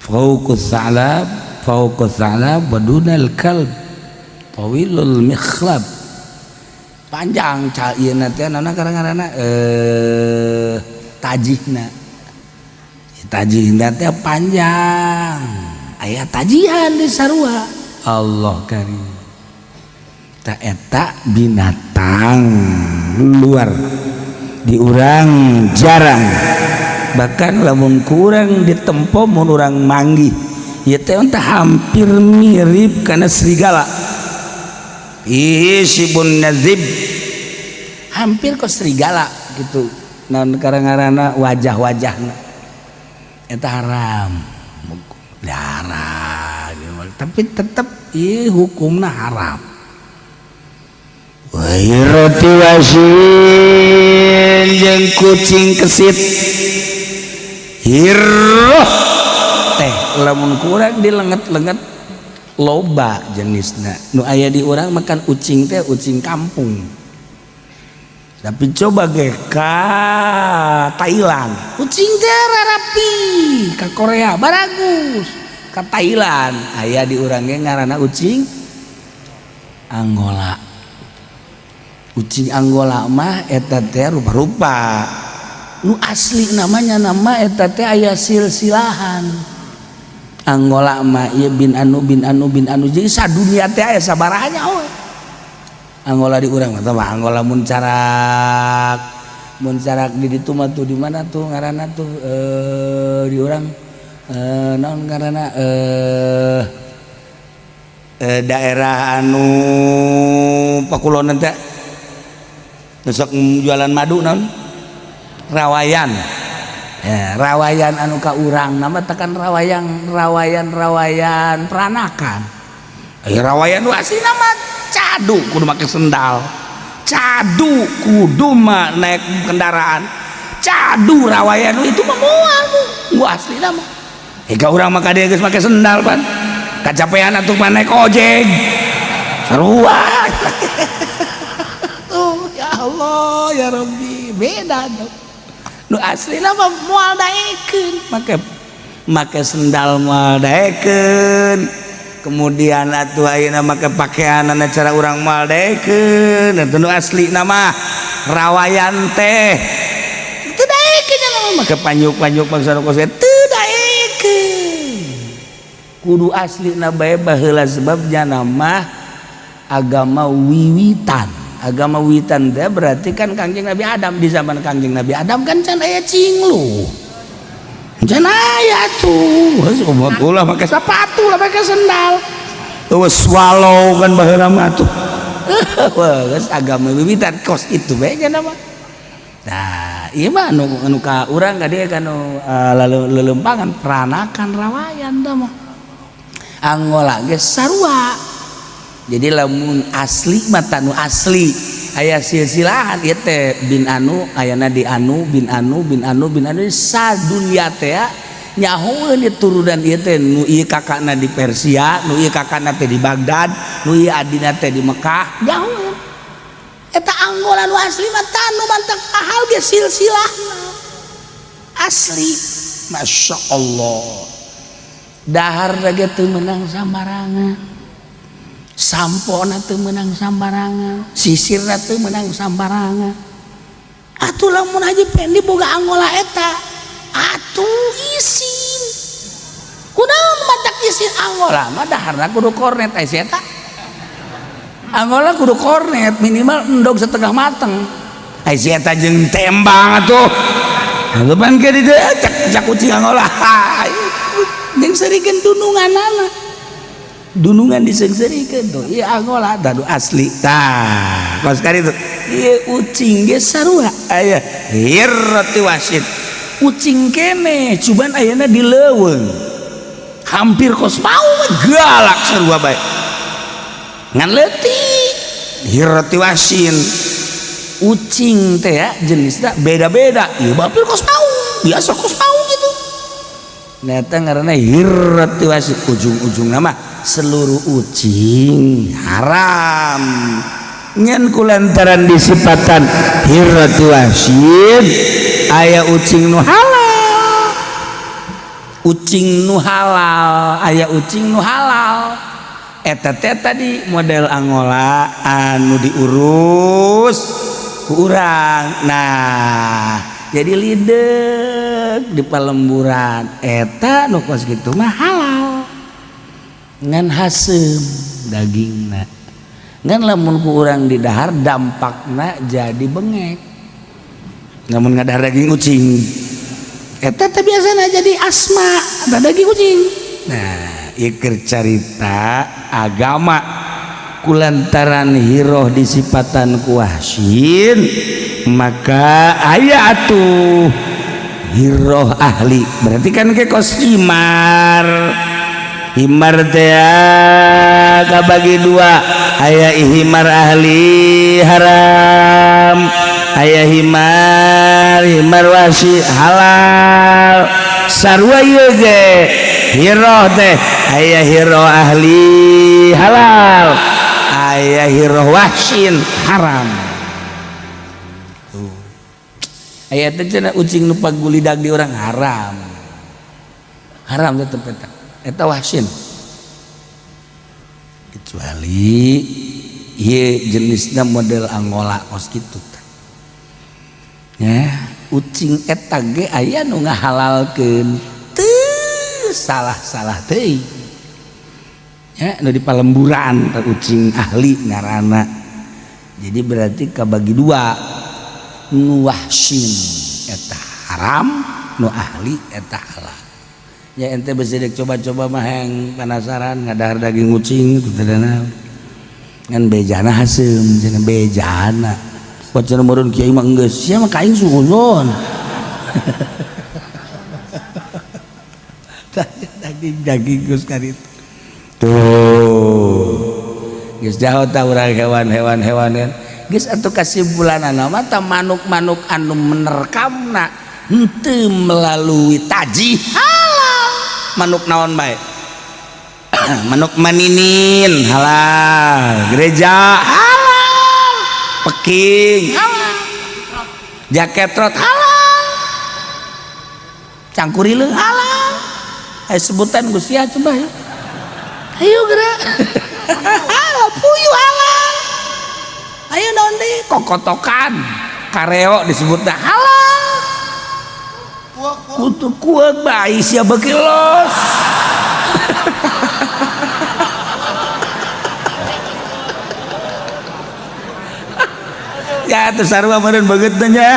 Fauqus sa'lab, fauqus sa'lab wa dunal kalb tawilul mikhlab. Panjang ca ieu teh nana karang-karana tajihna. Tajihna teh panjang. Aya tajihan di sarua. Allah karim. Ta eta binatang luar di urang jarang, bahkan lamun kurang ditempo mun urang manggih ieu teh entah hampir mirip kana serigala. Ih, sibun nazib hampir kok serigala gitu. Naon karang-karana wajah-wajahna eta haram. Darah, tapi tetep ieu hukumna haram. Roti wasin jeung kucing kesit hirroh teh lamun kurang dilenget-lenget loba jenisna nu aya di urang makan ucing teh ucing kampung. Tapi coba ge ka Thailand ucing teh rapi, ka Korea baragus, ka Thailand aya di urang ge ngaranna ucing Angola. Ucing Angola mah eta teh rupa-rupa nu asli namanya nama eta teh aya silsilahan. Angola mah ieu bin anu bin anu bin anu, jadi sadunia teh aya sabaranya we. Angola di urang mah mah Angola muncarak muncarak di ditu mah tuh di mana tuh ngaranna tuh di urang naon ngaranna daerah anu pakulonan teh besok jualan madu naon rawayan ya, rawayan anu ka urang nama tekan rawayan rawayan rawayan peranakan. Rawayan nu asli nama cadu kudu make sendal, cadu kudu mah naik kendaraan cadu. Rawayan itu mah moal nu asli nama. Hingga urang mah kade geus make sendal pan kacapean atuh mah naik ojek sarua. Tuh ya Allah ya Rabbi, beda tuh nu asli nama moal daekeun make make sendal moal daekeun. Kemudian atuh ayeuna make pakaianana cara urang moal daekeun atuh nu asli nama rawayan teh teu daekeun nya make panjuk-panjuk bangsa nu kos teu daekeun kudu asli na bae baheula sebabnya nama agama wiwitan. Agama wiwitan teh berarti kan Kangjeng Nabi Adam. Di zaman Kangjeng Nabi Adam kan can aya cinglu, can aya tuh geus ulah make sepatu lah, make sendal geus swallow kan baheula mah tuh. Geus agama wiwitan kos itu bae nya mah. Nah, ieu mah anu anu ka urang ka dieu kanu lelempangan peranakan rawayan tah mah. Angola ge sarua. Jadi lamun asli mah nu asli aya silsilahan ieu teh bin anu ayana di anu bin anu bin anu bin anu sadunya teh nyahoeun ieu turunan ieu teh nu ieu kakakna di Persia, nu ieu kakakna teh di Baghdad, nu ieu adina teh di Mekah, nyahoeun. Eta Angola nu asli mah tanu mantak ahal ge silsilahna. Asli. Masya Allah. Dahar ge teu meunang sambarangan. Sampona teu meunang sambarangan, sisirna teu meunang sambarangan. Atuh lamun Haji Pendi boga Angola eta, atuh isin. Kunaon matak isin? Angola mah daharna kudu kornet aya si eta. Angola kudu kornet minimal endog setengah mateng. Aya si eta jeung tembang atuh. Anggapan ke di dieu cak cak kucing Angola. Jeung seurikeun dununganana. Dunungan diseungseurikeun tuh ieu Angola tah asli tah kos kali itu ieu ucing ge sarua aya hirrati wasit ucing kene cuman ayana di leuweung hampir kos mau galak sarua bae ngan leutik hirrati wasin ucing teh ya jenisnya beda-beda ieu hampir kos mau biasa kos mau gitu. Nah, eta ngaranna hirrati wasin ujung-ujung nama seluruh ucing haram ngan kulantaran disipatan hirrati wasin aya ucing nu halal, ucing nu halal, aya ucing nu halal eta teh tadi model Angola anu diurus ku urang. Nah, jadi lidek di palemburan eta nu kos kitu mah halal ngan haseum dagingna ngan lamun ku urang di dahar dampakna jadi bengek. Namun ngadahar daging ucing eta teh biasana jadi asma eta daging ucing. Nah, ieu keur carita agama kulantaran hiroh disipatan ku wahsyin maka aya atuh hiroh ahli berarti kan ke kos himar. Himar teh kabagi dua, aya himar ahli haram, aya himar himar wahsi halal. Sarua ieu ge hiroh teh aya hiroh ahli halal, aya hiroh wahsin haram. Tuh aya teh cenah ucing nu pagulidag di urang haram, haram tetep eta eta wahsin kecuali ieu jenisna model Angola kos kitu teh ya. Ucing eta ge aya nu ngahalalkeun teu salah-salah teuing ya nu di palemburan teh ucing ahli ngaranna. Jadi berarti kabagi dua, nu wahsin eta haram, nu ahli eta halal. Ya ente besi coba-coba mah yang penasaran ngadahar daging ucing itu teh ngan bejana haseum cenah bejana wacan meureun kiai mah geus sia mah kaing suuzon daging daging geus ka ditu tuh geus jauh tah urang hewan-hewan hewan kan geus atuh kasimpulanana mah tah manuk-manuk anu menerkamna henteu melalui taji halal. Manuk naon bae, manuk maninin halal, gereja halal, peking halal, jaketrot halal, cangkurileung halal. Ayo sebutan Gus ya coba ya. Ayo gerak. Puyuh halal. Ayo naon deui? Kokotokan. Kareo disebutna halal. Kutu kuat bae sia beuki los. Ya atuh sarua meureun beungeut teh nya.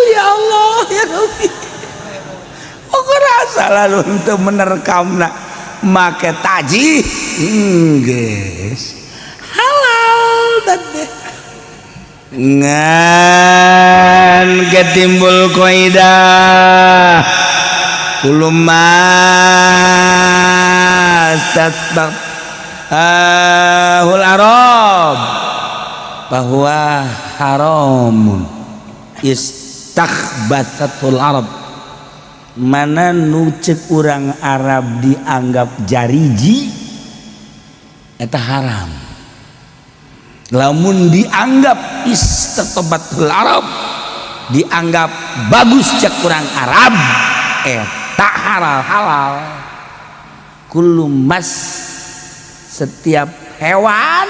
Ya Allah ya Rabbi. Aku rasa lalu untuk menerkamna make taji geus halal teh ngan ketimbul kaidah kuluma tasbaq ahul arab bahwa haramun istakhbathatul arab mana nu ceuk urang Arab dianggap jariji eta haram lamun dianggap istatobatul arab dianggap bagus cek urang Arab eta halal halal kullu mas setiap hewan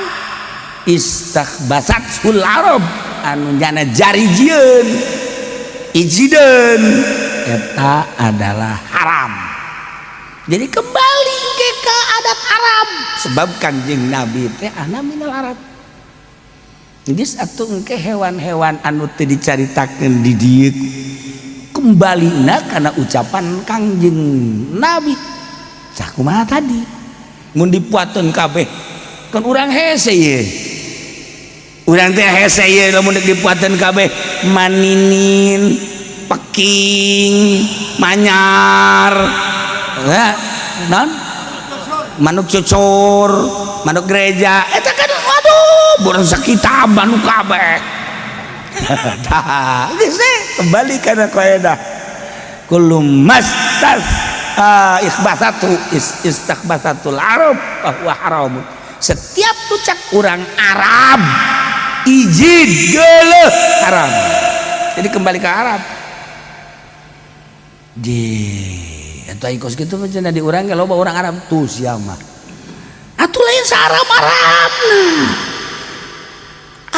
istakhbasatul arab anu nyana jarijieun ijideun eta adalah haram. Jadi kembali ke adat Arab sebab Kanjeng Nabi teh ana minal Arab. Geus atuh engke hewan-hewan anu teu dicaritakeun di dieu kembalina kana ucapan Kangjeng Nabi. Cah kumaha tadi? Mun dipuateun kabeh kan urang hese ieu. Urang teh hese ieu lamun deuk dipuateun kabeh maninin, peking, manyar, ya, non? Manuk cucur, manuk gereja, eta kan waduh, burung sakitab manuk kabeh. Tah, geus kembali kana kaidah. Kullu mastas ikhbasatu istakhbasatul arab bahwa haram. Setiap tucak urang Arab izin geuleuh haram. Jadi kembali ke Arab. Di eta ikos kitu mah cenah di urang ge loba urang Arab tuh sia mah. Atuh lain sa-Arab Arabna.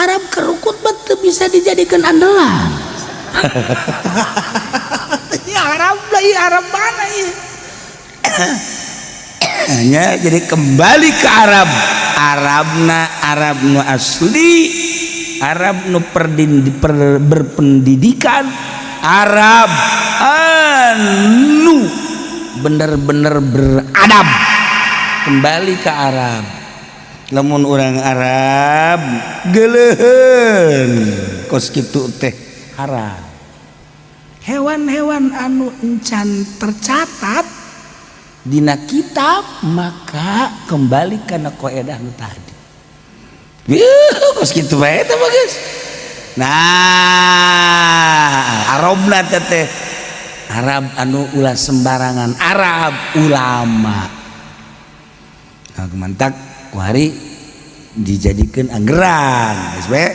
Arab kerukut mah teu bisa dijadikan andalan. Ya Arab lah, ya Arab mana ya? Nya jadi kembali ke Arab. Arabna Arab nu asli, Arab nu berpendidikan, Arab anu bener-bener beradab. Kembali ke Arab. Lamun orang Arab geuleuheun kos kitu teh haram. Hewan-hewan anu encan tercatat dina kitab maka kembali kana kaidah nu tadi. Kos kitu bae teh mah geus. Nah, Arabna teh Arab anu ulah sembarangan, Arab ulama. Nah, mantak kuari dijadikan anggeran, geus we.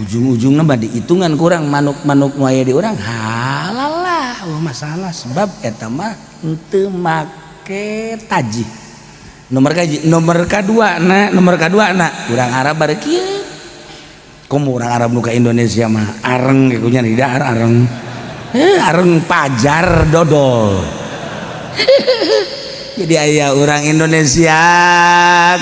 Ujung-ujungna mah dihitungan kurang manuk-manuk nu aya di urang halal lah, oh masalah sebab eta mah henteu make tajih. Nomor kaji, nomor kadua na, nomor kadua na, urang Arab bari kieu. Komo urang Arab nu ka Indonesia mah areng ge kunya di dahar areng. Areng pajar dodol. Jadi aya orang Indonesia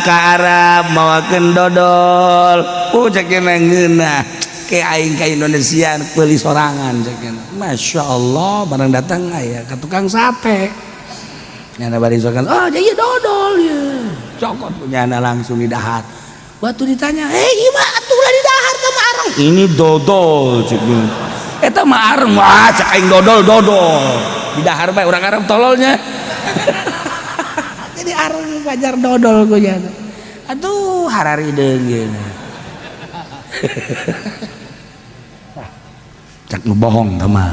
ka Arab mawakeun dodol. Oh cek ngeunah. Ke aing ka Indonesia peuli sorangan cek. Masya Allah barang datang aya ka tukang sate. Nyana bari sorangan, oh jadi dodol ya. Cokot punya langsung di dahar. Waktu ditanya, "Eh, ieu mah atuh ulah di dahar teh mah areng." Ini dodol cek. Eta mah areng, wah cek aing dodol dodol. Di dahar bae urang Arab tololnya. Jadi areng pajar dodol ku nya. Aduh, hararideung ieu. Cak nu bohong teh mah.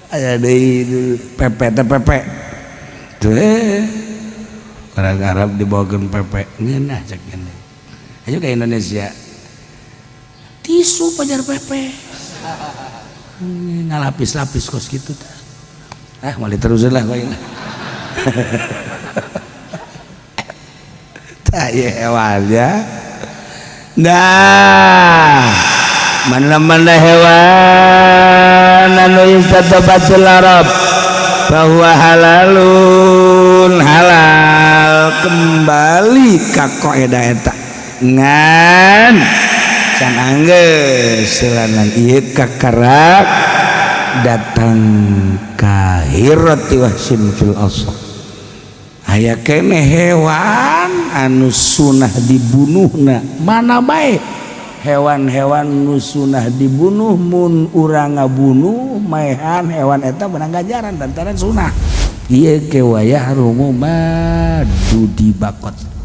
Aya deui pepe teh pepe. Tuh orang Arab dibawakeun pepe ngeunah cek ngene. Ayo ke Indonesia. Tisu pajar pepe ngalapis-lapis kos gitu tah. Ah, mau diterusin lah kau ini. Tah ieu hewan ya. Nah, mana-mana hewan anu istatabatul Arab bahwa halalun halal, kembali ka kaidah eta ngan can anggeus selanan ieu kakarak datang ka hirati wahsin fil asl. Aya keneh hewan anu sunah dibunuhna, mana bae hewan-hewan nu sunah dibunuh, mun urang ngabunuh maehan hewan eta menang ganjaran lantaran sunah. Ieu ke wa yahrumu ma dudi bakot.